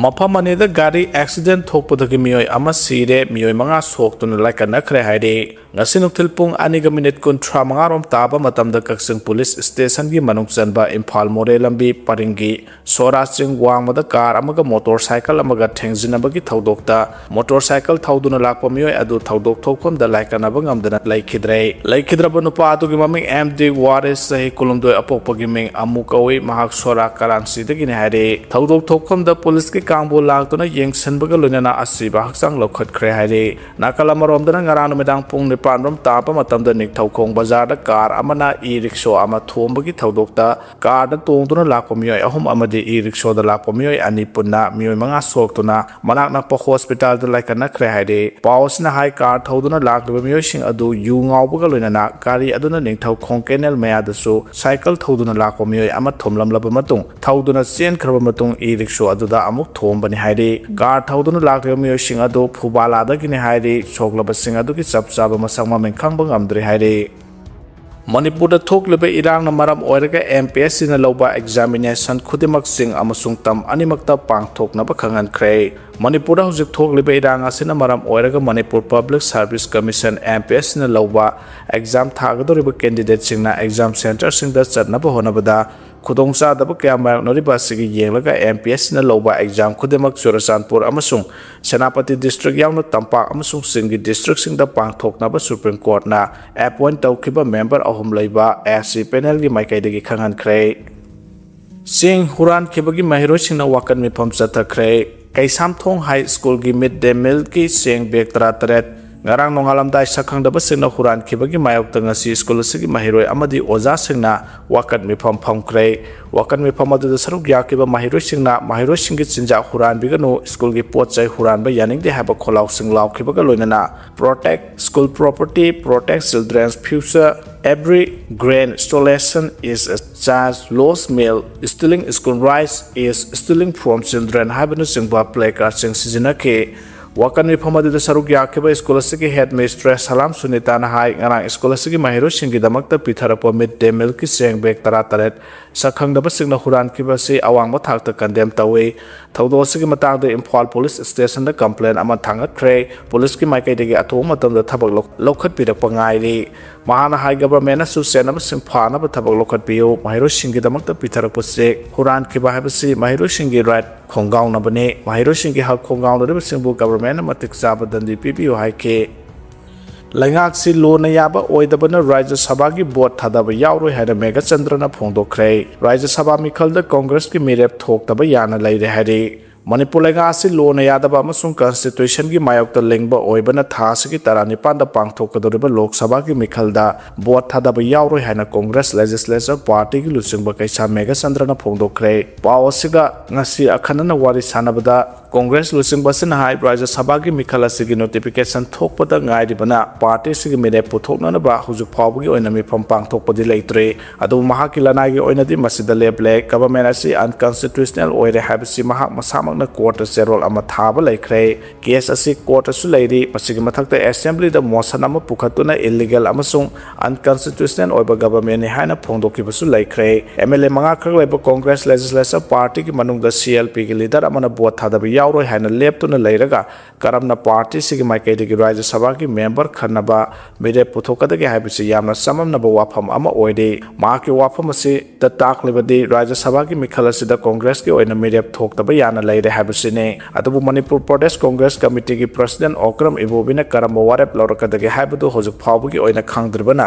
ꯃꯐꯝ ꯑꯅꯤꯗ ꯒꯥꯔꯤ ꯑꯦꯛꯁꯤꯗꯦꯟ ꯊꯣꯛꯄꯗꯒꯤ ꯃꯤꯑꯣꯏ ꯑꯃ ꯁꯤꯔꯦ, ꯃꯤꯑꯣꯏ ꯃꯉꯥ ꯁꯣꯛꯇꯨꯅ ꯂꯥꯏꯀꯠꯅꯈ꯭ꯔꯦ ꯍꯥꯏꯔꯤ꯫ ꯉꯁꯤ ꯅꯨꯡꯊꯤꯜ ꯄꯨꯡ ꯑꯅꯤꯒ ꯃꯤꯅꯤꯠ ꯀꯨꯟꯊ꯭ꯔꯥ ꯃꯉꯥ ꯔꯣꯝ ꯇꯥꯕ ꯃꯇꯝꯗ ꯀꯛꯆꯤꯡ ꯄꯨꯂꯤꯁ ꯁ꯭ꯇꯦꯁꯟꯒꯤ ꯃꯅꯨꯡ ꯆꯟꯕ ꯏꯝꯐꯥꯜ ꯃꯣꯔꯦ ꯂꯝꯕꯤ ꯄꯔꯤꯡꯒꯤ ꯁꯣꯔꯥ ꯆꯤꯡ ꯋꯥꯡꯃꯗ ꯀꯥꯔ ꯑꯃꯒ ꯃꯣꯇꯣꯔ ꯁꯥꯏꯀꯜ ꯑꯃꯒ ꯊꯦꯡꯖꯤꯟꯅꯕꯒꯤ ꯊꯧꯗꯣꯛꯇ ꯃꯣꯇꯣꯔ ꯁꯥꯏꯀꯜ ꯊꯧꯗꯨꯅ ꯂꯥꯛꯄ ꯃꯤꯑꯣꯏ ꯑꯗꯨ ꯊꯧꯗꯣꯛ ꯊꯣꯛꯐꯝꯗ ꯂꯥꯏꯀꯠꯅꯕ ꯉꯝꯗꯅ ꯂꯩꯈꯤꯗ꯭ꯔꯦ꯫ ꯂꯩꯈꯤꯗ꯭ꯔꯕ ꯅꯨꯄꯥ ꯑꯗꯨꯒꯤ ꯃꯃꯤꯡ ꯑꯦꯝ ꯗꯤ ꯋꯥꯔꯤꯁ, ꯆꯍꯤ ꯀꯨꯟꯍꯨꯝꯗꯣꯏ, ꯑꯄꯣꯛꯄꯒꯤ ꯃꯤꯡ ꯑꯃꯨ ꯀꯧꯏ꯫ ꯃꯍꯥꯛ ꯁꯣꯔꯥ ꯀꯔꯥꯡꯁꯤꯗꯒꯤꯅꯤ ꯍꯥꯏꯔꯦ꯫ ꯊꯧꯗꯣꯛ ꯊꯣꯛꯐꯝꯗ ꯄꯨꯂꯤꯁꯀꯤ ꯀꯥꯡꯕꯨ ꯂꯥꯛꯇꯨꯅ ꯌꯦꯡꯁꯤꯟꯕꯒ ꯂꯣꯏꯅꯅ ꯑꯁꯤꯕ ꯍꯛꯆꯥꯡ ꯂꯧꯈꯠꯈ꯭ꯔꯦ ꯍꯥꯏꯔꯦ꯫ ꯅꯥꯀꯜ ꯑꯃꯔꯣꯝꯗꯅ ꯉꯔꯥꯡ ꯅꯨꯃꯤꯗꯥꯡ ꯄꯨꯡ ꯅꯤꯄꯥꯟ ꯔꯣꯝ ꯇꯥꯕ ꯃꯇꯝꯗ ꯅꯤꯡꯊꯧꯈꯣꯡ ꯕꯖꯥꯔꯗ ꯀꯥꯔ ꯑꯃꯅ ꯏ ꯔꯤꯛꯁꯣ ꯑꯃ ꯊꯣꯝꯕꯒꯤ ꯊꯧꯗꯣꯛꯇ ꯀꯥꯔꯗ ꯇꯣꯡꯗꯨꯅ ꯂꯥꯛꯄ ꯃꯤꯑꯣꯏ ꯑꯍꯨꯝ ꯑꯃꯗꯤ ꯏ ꯔꯤꯛꯁꯣꯗ ꯂꯥꯛꯄ ꯃꯤꯑꯣꯏ ꯑꯅꯤ ꯄꯨꯟꯅ ꯃꯤꯑꯣꯏ ꯃꯉꯥ ꯁꯣꯛꯇꯨꯅ ꯃꯅꯥꯛ ꯅꯛꯄ ꯍꯣꯁꯄꯤꯇꯥꯜꯗ ꯂꯥꯏꯀꯠꯅꯈ꯭ꯔꯦ ꯍꯥꯏꯔꯦ꯫ ꯄꯥꯎ ꯑꯁꯤꯅ ꯍꯥꯏ, ꯀꯥꯔ ꯊꯧꯗꯨꯅ ꯂꯥꯛꯂꯤꯕ ꯃꯤꯑꯣꯏꯁꯤꯡ ꯑꯗꯨ ꯌꯨ ꯉꯥꯎꯕꯒ ꯂꯣꯏꯅꯅ ꯒꯥꯔꯤ ꯑꯗꯨꯅ ꯅꯤꯡꯊꯧꯈꯣꯡ ꯀꯦꯅꯦꯜ ꯃꯌꯥꯗꯁꯨ ꯁꯥꯏꯀꯜ ꯊꯧꯗꯨꯅ ꯂꯥꯛꯄ ꯃꯤꯑꯣꯏ ꯑꯃ ꯊꯣꯝꯂꯝꯂꯕ ꯃꯇꯨꯡ ꯊꯧꯗꯨꯅ ꯆꯦꯟꯈ꯭ꯔꯕ ꯃꯇꯨꯡ ꯏ ꯔꯤꯛꯁꯣ ꯑꯗꯨꯗ ꯑꯃꯨꯛ ꯊꯣꯝꯕꯅꯤ ꯍꯥꯏꯔꯤ꯫ ꯀꯥꯔ ꯊꯧꯗꯨꯅ ꯂꯥꯛꯂꯤꯕ ꯃꯤꯑꯣꯏꯁꯤꯡ ꯑꯗꯨ ꯐꯨꯕꯥꯂꯥꯗꯒꯤꯅꯤ ꯍꯥꯏꯔꯤ꯫ ꯁꯣꯛꯂꯕꯁꯤꯡ ꯑꯗꯨꯒꯤ ꯆꯞ ꯆꯥꯕ ꯃꯁꯛ ꯃꯃꯤꯡ ꯈꯪꯕ ꯉꯝꯗ꯭ꯔꯤ ꯍꯥꯏꯔꯤ꯫ ꯃꯅꯤꯄꯨꯔꯗ ꯊꯣꯛꯂꯤꯕ ꯏꯔꯥꯡꯅ ꯃꯔꯝ ꯑꯣꯏꯔꯒ ꯑꯦꯝ ꯄꯤ ꯑꯦꯁ ꯁꯤꯅ ꯂꯧꯕ ꯑꯦꯛꯖꯥꯃꯤꯅꯦꯁꯟ ꯈꯨꯗꯤꯡꯃꯛ ꯆꯤꯡ ꯑꯃꯁꯨꯡ ꯇꯝ ꯑꯅꯤꯃꯛꯇ ꯄꯥꯡꯊꯣꯛꯅꯕ ꯈꯪꯍꯟꯈ꯭ꯔꯦ꯫ ꯃꯅꯤꯄꯨꯔꯗ ꯍꯧꯖꯤꯛ ꯊꯣꯛꯂꯤꯕ ꯏꯔꯥꯡ ꯑꯁꯤꯅ ꯃꯔꯝ ꯑꯣꯏꯔꯒ Manipur public service commission, M P S ꯁꯤꯅ ꯂꯧꯕ ꯑꯦꯛꯖꯥꯝ ꯊꯥꯒꯗꯧꯔꯤꯕ ꯀꯦꯟꯗꯤꯗꯦꯠꯁꯤꯡꯅ ꯑꯦꯛꯖꯥꯝ ꯁꯦꯟꯇꯔꯁꯤꯡꯗ ꯆꯠꯅꯕ ꯍꯣꯠꯅꯕꯗ ꯈꯨꯗꯣꯡꯆꯥꯗꯕ ꯀꯌꯥ ꯃꯥꯌꯣꯛꯅꯔꯤꯕ ꯑꯁꯤꯒꯤ ꯌꯦꯡꯂꯒ M P S Cꯅ ꯂꯧꯕ exam ꯈꯨꯗꯤꯡꯃꯛ ꯆꯨꯔꯆꯥꯟꯄꯨꯔ ꯑꯃꯁꯨꯡ ꯁꯦꯅꯥꯄꯇꯤ district ꯌꯥꯎꯅ ꯇꯝꯄꯥꯛ ꯑꯃꯁꯨꯡ ꯆꯤꯡꯒꯤ districtꯁꯤꯡꯗ ꯄꯥꯡꯊꯣꯛꯅꯕ Supreme Courtꯅ appoint ꯇꯧꯈꯤꯕ member ꯑꯍꯨꯝ ꯂꯩꯕ S C panelꯒꯤ ꯃꯥꯏꯀꯩꯗꯒꯤ ꯈꯪꯍꯟꯈ꯭ꯔꯦ꯫ ꯆꯦꯡ ꯍꯨꯔꯥꯟꯈꯤꯕꯒꯤ ꯃꯍꯩꯔꯣꯏꯁꯤꯡꯅ ꯋꯥꯀꯠ ꯃꯤꯐꯝ ꯆꯠꯊꯈ꯭ꯔꯦ꯫ ꯀꯩꯁꯥꯝꯊꯣꯡ High Schoolꯒꯤ mid day mealꯒꯤ ꯆꯦꯡ bag ꯇꯔꯥꯇꯔꯦꯠ ꯉꯔꯥꯡ ꯅꯣꯡꯉꯥꯜꯂꯝꯗꯥꯏ ꯁꯛꯈꯪꯗꯕꯁꯤꯡꯅ ꯍꯨꯔꯥꯟꯈꯤꯕꯒꯤ ꯃꯥꯌꯣꯛꯇ ꯉꯁꯤ school ꯑꯁꯤꯒꯤ ꯃꯍꯩꯔꯣꯏ ꯑꯃꯗꯤ ꯑꯣꯖꯥꯁꯤꯡꯅ ꯋꯥꯀꯠ ꯃꯤꯐꯝ ꯐꯝꯈ꯭ꯔꯦ꯫ ꯋꯥꯀꯠ ꯃꯤꯐꯝ ꯑꯗꯨꯗ ꯁꯔꯨꯛ ꯌꯥꯈꯤꯕ ꯃꯍꯩꯔꯣꯏꯁꯤꯡꯅ ꯃꯍꯩꯔꯣꯏꯁꯤꯡꯒꯤ ꯆꯤꯟꯖꯥꯛ ꯍꯨꯔꯥꯟꯕꯤꯒꯅꯨ, schoolꯒꯤ ꯄꯣꯠ ꯆꯩ ꯍꯨꯔꯥꯟꯕ ꯌꯥꯅꯤꯡꯗꯦ ꯍꯥꯏꯕ ꯈꯣꯜꯂꯥꯎꯁꯤꯡ ꯂꯥꯎꯈꯤꯕꯒ ꯂꯣꯏꯅꯅ Protect school property, protect children's future, every grain stolen is a chance, lost meal, stealing school rice is stealing from children ꯍꯥꯏꯕꯅꯆꯤꯡꯕ placardꯁꯤꯡ ꯁꯤꯖꯤꯟꯅꯈꯤ꯫ ꯋꯥꯀꯠ ꯃꯤꯐꯝ ꯑꯗꯨꯗ ꯁꯔꯨꯛ ꯌꯥꯈꯤꯕ school ꯑꯁꯤꯒꯤ headmistress ꯁꯂꯥꯝ ꯁꯨꯅꯤꯇꯥꯅ ꯍꯥꯏ, ꯉꯔꯥꯡ school ꯑꯁꯤꯒꯤ ꯃꯍꯩꯔꯣꯏꯁꯤꯡꯒꯤꯗꯃꯛꯇ ꯄꯤꯊꯔꯛꯄ mid day mealꯒꯤ ꯆꯦꯡ bag ꯇꯔꯥꯇꯔꯦꯠ ꯁꯛꯈꯪꯗꯕꯁꯤꯡꯅ ꯍꯨꯔꯥꯟꯈꯤꯕ ꯑꯁꯤ ꯑꯋꯥꯡꯕ ꯊꯥꯛꯇ condemn ꯇꯧꯏ꯫ ꯊꯧꯗꯣꯛ ꯑꯁꯤꯒꯤ ꯃꯇꯥꯡꯗ ꯏꯝꯐꯥꯜ police stationꯗ complaint ꯑꯃ ꯊꯥꯡꯒꯠꯈ꯭ꯔꯦ꯫ Policeꯀꯤ ꯃꯥꯏꯀꯩꯗꯒꯤ ꯑꯊꯨꯕ ꯃꯇꯝꯗ ꯊꯕꯛ ꯂꯧ-, ꯂꯧꯈꯠꯄꯤꯔꯛꯄ ꯉꯥꯏꯔꯤ꯫ ꯃꯍꯥꯛꯅ ꯍꯥꯏ, governmentꯅꯁꯨ ꯆꯦꯟꯅꯕꯁꯤꯡ ꯐꯥꯅꯕ ꯊꯕꯛ ꯂꯧꯈꯠꯄꯤꯌꯨ꯫ ꯃꯍꯩꯔꯣꯏꯁꯤꯡꯒꯤꯗꯃꯛꯇ ꯄꯤꯊꯔꯛꯄ ꯆꯦꯛ ꯍꯨꯔꯥꯟꯈꯤꯕ ꯍꯥꯏꯕꯁꯤ ꯃꯍꯩꯔꯣꯏꯁꯤꯡꯒꯤ right ꯈꯣꯡꯒꯥꯎꯅꯕꯅꯤ꯫ ꯃꯍꯩꯔꯣꯏꯁꯤꯡꯒꯤ ꯍꯛ ꯈꯣꯡꯒꯥꯎꯅꯔꯤꯕꯁꯤꯡꯕꯨ governmentꯅ ꯃꯇꯤꯛ ꯆꯥꯕ ꯗꯟꯗꯤ ꯄꯤꯕꯤꯌꯨ ꯍꯥꯏꯈꯤ꯫ ꯂꯩꯉꯥꯛꯁꯤ ꯂꯣꯟꯅ ꯌꯥꯕ ꯑꯣꯏꯗꯕꯅ ꯔꯥꯖ꯭ꯌ ꯁꯚꯥꯒꯤ vote ꯊꯥꯗꯕ ꯌꯥꯎꯔꯣꯏ ꯍꯥꯏꯅ ꯃꯦꯘꯆꯟꯗ꯭ꯔꯅ ꯐꯣꯡꯗꯣꯛꯈ꯭ꯔꯦ꯫ ꯔꯥꯖ꯭ꯌ ꯁꯚꯥ ꯃꯤꯈꯜꯗ ꯀꯣꯡꯒ꯭ꯔꯦꯁꯀꯤ ꯃꯤꯔꯦꯞ ꯊꯣꯛꯇꯕ ꯌꯥꯅ ꯂꯩꯔꯦ ꯍꯥꯏꯔꯤ꯫ ꯃꯅꯤꯄꯨꯔ ꯂꯩꯉꯥꯛ ꯑꯁꯤ ꯂꯣꯟꯅ ꯌꯥꯗꯕ ꯑꯃꯁꯨꯡ constitutionꯒꯤ ꯃꯥꯌꯣꯛꯇ ꯂꯦꯡꯕ ꯑꯣꯏꯕꯅ ꯊꯥ ꯑꯁꯤꯒꯤ ꯇꯔꯥꯅꯤꯄꯥꯟꯗ ꯄꯥꯡꯊꯣꯛꯀꯗꯧꯔꯤꯕ ꯂꯣꯛ ꯁꯚꯥꯒꯤ ꯃꯤꯈꯜꯗ vote ꯊꯥꯗꯕ ꯌꯥꯎꯔꯣꯏ ꯍꯥꯏꯅ ꯀꯣꯡꯒ꯭ꯔꯦꯁ legislature partyꯒꯤ ꯂꯨꯆꯤꯡꯕ ꯀꯩꯁꯥꯝ ꯃꯦꯘꯆꯟꯗ꯭ꯔꯅ ꯐꯣꯡꯗꯣꯛꯈ꯭ꯔꯦ꯫ ꯄꯥꯎ ꯑꯁꯤꯒ ꯉꯁꯤ ꯑꯈꯟꯅꯅ ꯋꯥꯔꯤ ꯁꯥꯟꯅꯕꯗ ꯀꯣꯡꯒ꯭ꯔꯦꯁ ꯂꯨꯆꯤꯡꯕ ꯑꯁꯤꯅ ꯍꯥꯏ, ꯔꯥꯖ꯭ꯌ ꯁꯚꯥꯒꯤ ꯃꯤꯈꯜ ꯑꯁꯤꯒꯤ notification ꯊꯣꯛꯄꯗ ꯉꯥꯏꯔꯤꯕꯅ party ꯑꯁꯤꯒꯤ ꯃꯤꯔꯦꯞ ꯄꯨꯊꯣꯛꯅꯅꯕ ꯍꯧꯖꯤꯛ ꯐꯥꯎꯕꯒꯤ ꯑꯣꯏꯅ ꯃꯤꯐꯝ ꯄꯥꯡꯊꯣꯛꯄꯗꯤ ꯂꯩꯇ꯭ꯔꯤ꯫ ꯑꯗꯨꯕꯨ ꯃꯍꯥꯛꯀꯤ ꯂꯅꯥꯏꯒꯤ ꯑꯣꯏꯅꯗꯤ ꯃꯁꯤꯗ ꯂꯦꯞꯂꯦ꯫ Government ꯑꯁꯤ unconstitutional ꯑꯣꯏꯔꯦ ꯍꯥꯏꯕꯁꯤ ꯃꯍꯥꯛ ꯃꯁꯥꯃꯛꯅ courtꯇ ꯆꯦꯔꯣꯜ ꯑꯃ ꯊꯥꯕ ꯂꯩꯈ꯭ꯔꯦ꯫ Case ꯑꯁꯤ courtꯇꯁꯨ ꯂꯩꯔꯤ꯫ ꯃꯁꯤꯒꯤ ꯃꯊꯛꯇ assemblyꯗ motion ꯑꯃ ꯄꯨꯈꯠꯇꯨꯅ illegal ꯑꯃꯁꯨꯡ unconstitutional ꯑꯣꯏꯕ governmentꯅꯤ ꯍꯥꯏꯅ ꯐꯣꯡꯗꯣꯛꯈꯤꯕꯁꯨ ꯂꯩꯈ꯭ꯔꯦ꯫ M L A ꯃꯉꯥ ꯈꯛ ꯂꯩꯕ ꯀꯣꯡꯒ꯭ꯔꯦꯁ legislature partyꯒꯤ ꯃꯅꯨꯡꯗ C L Pꯒꯤ leader ꯑꯃꯅ vote ꯊꯥꯗꯕ ꯌꯥꯎꯔꯣꯏ ꯍꯥꯏꯅ ꯂꯦꯞꯇꯨꯅ ꯂꯩꯔꯒ ꯀꯔꯝꯅ ꯄꯥꯔꯇꯤꯁꯤꯒꯤ ꯃꯥꯏꯀꯩꯗꯒꯤ ꯔꯥꯖ꯭ꯌ ꯁꯚꯥꯒꯤ ꯃꯦꯝꯕꯔ ꯈꯟꯅꯕ ꯃꯤꯔꯦꯞ ꯄꯨꯊꯣꯛꯀꯗꯒꯦ ꯍꯥꯏꯕꯁꯤ ꯌꯥꯝꯅ ꯆꯃꯝꯅꯕ ꯋꯥꯐꯝ ꯑꯃ ꯑꯣꯏꯔꯤ꯫ ꯃꯍꯥꯛꯀꯤ ꯋꯥꯐꯝ ꯑꯁꯤꯗ ꯇꯥꯛꯂꯤꯕꯗꯤ ꯔꯥꯖ꯭ꯌ ꯁꯚꯥꯒꯤ ꯃꯤꯈꯜ ꯑꯁꯤꯗ ꯀꯣꯡꯒ꯭ꯔꯦꯁꯀꯤ ꯑꯣꯏꯅ ꯃꯤꯔꯦꯞ ꯊꯣꯛꯇꯕ ꯌꯥꯅ ꯂꯩꯔꯦ ꯍꯥꯏꯕꯁꯤꯅꯤ꯫ ꯑꯗꯨꯕꯨ ꯃꯅꯤꯄꯨꯔ ꯄ꯭ꯔꯗꯦꯁ ꯀꯣꯡꯒ꯭ꯔꯦꯁ ꯀꯃꯤꯇꯤꯒꯤ ꯄ꯭ꯔꯁꯤꯗꯦꯟ ꯑꯣꯀ꯭ꯔꯝ ꯏꯕꯣꯕꯤꯅ ꯀꯔꯝꯕ ꯋꯥꯔꯦꯞ ꯂꯧꯔꯛꯀꯗꯒꯦ ꯍꯥꯏꯕꯗꯨ ꯍꯧꯖꯤꯛ ꯐꯥꯎꯕꯒꯤ ꯑꯣꯏꯅ ꯈꯪꯗ꯭ꯔꯤꯕꯅ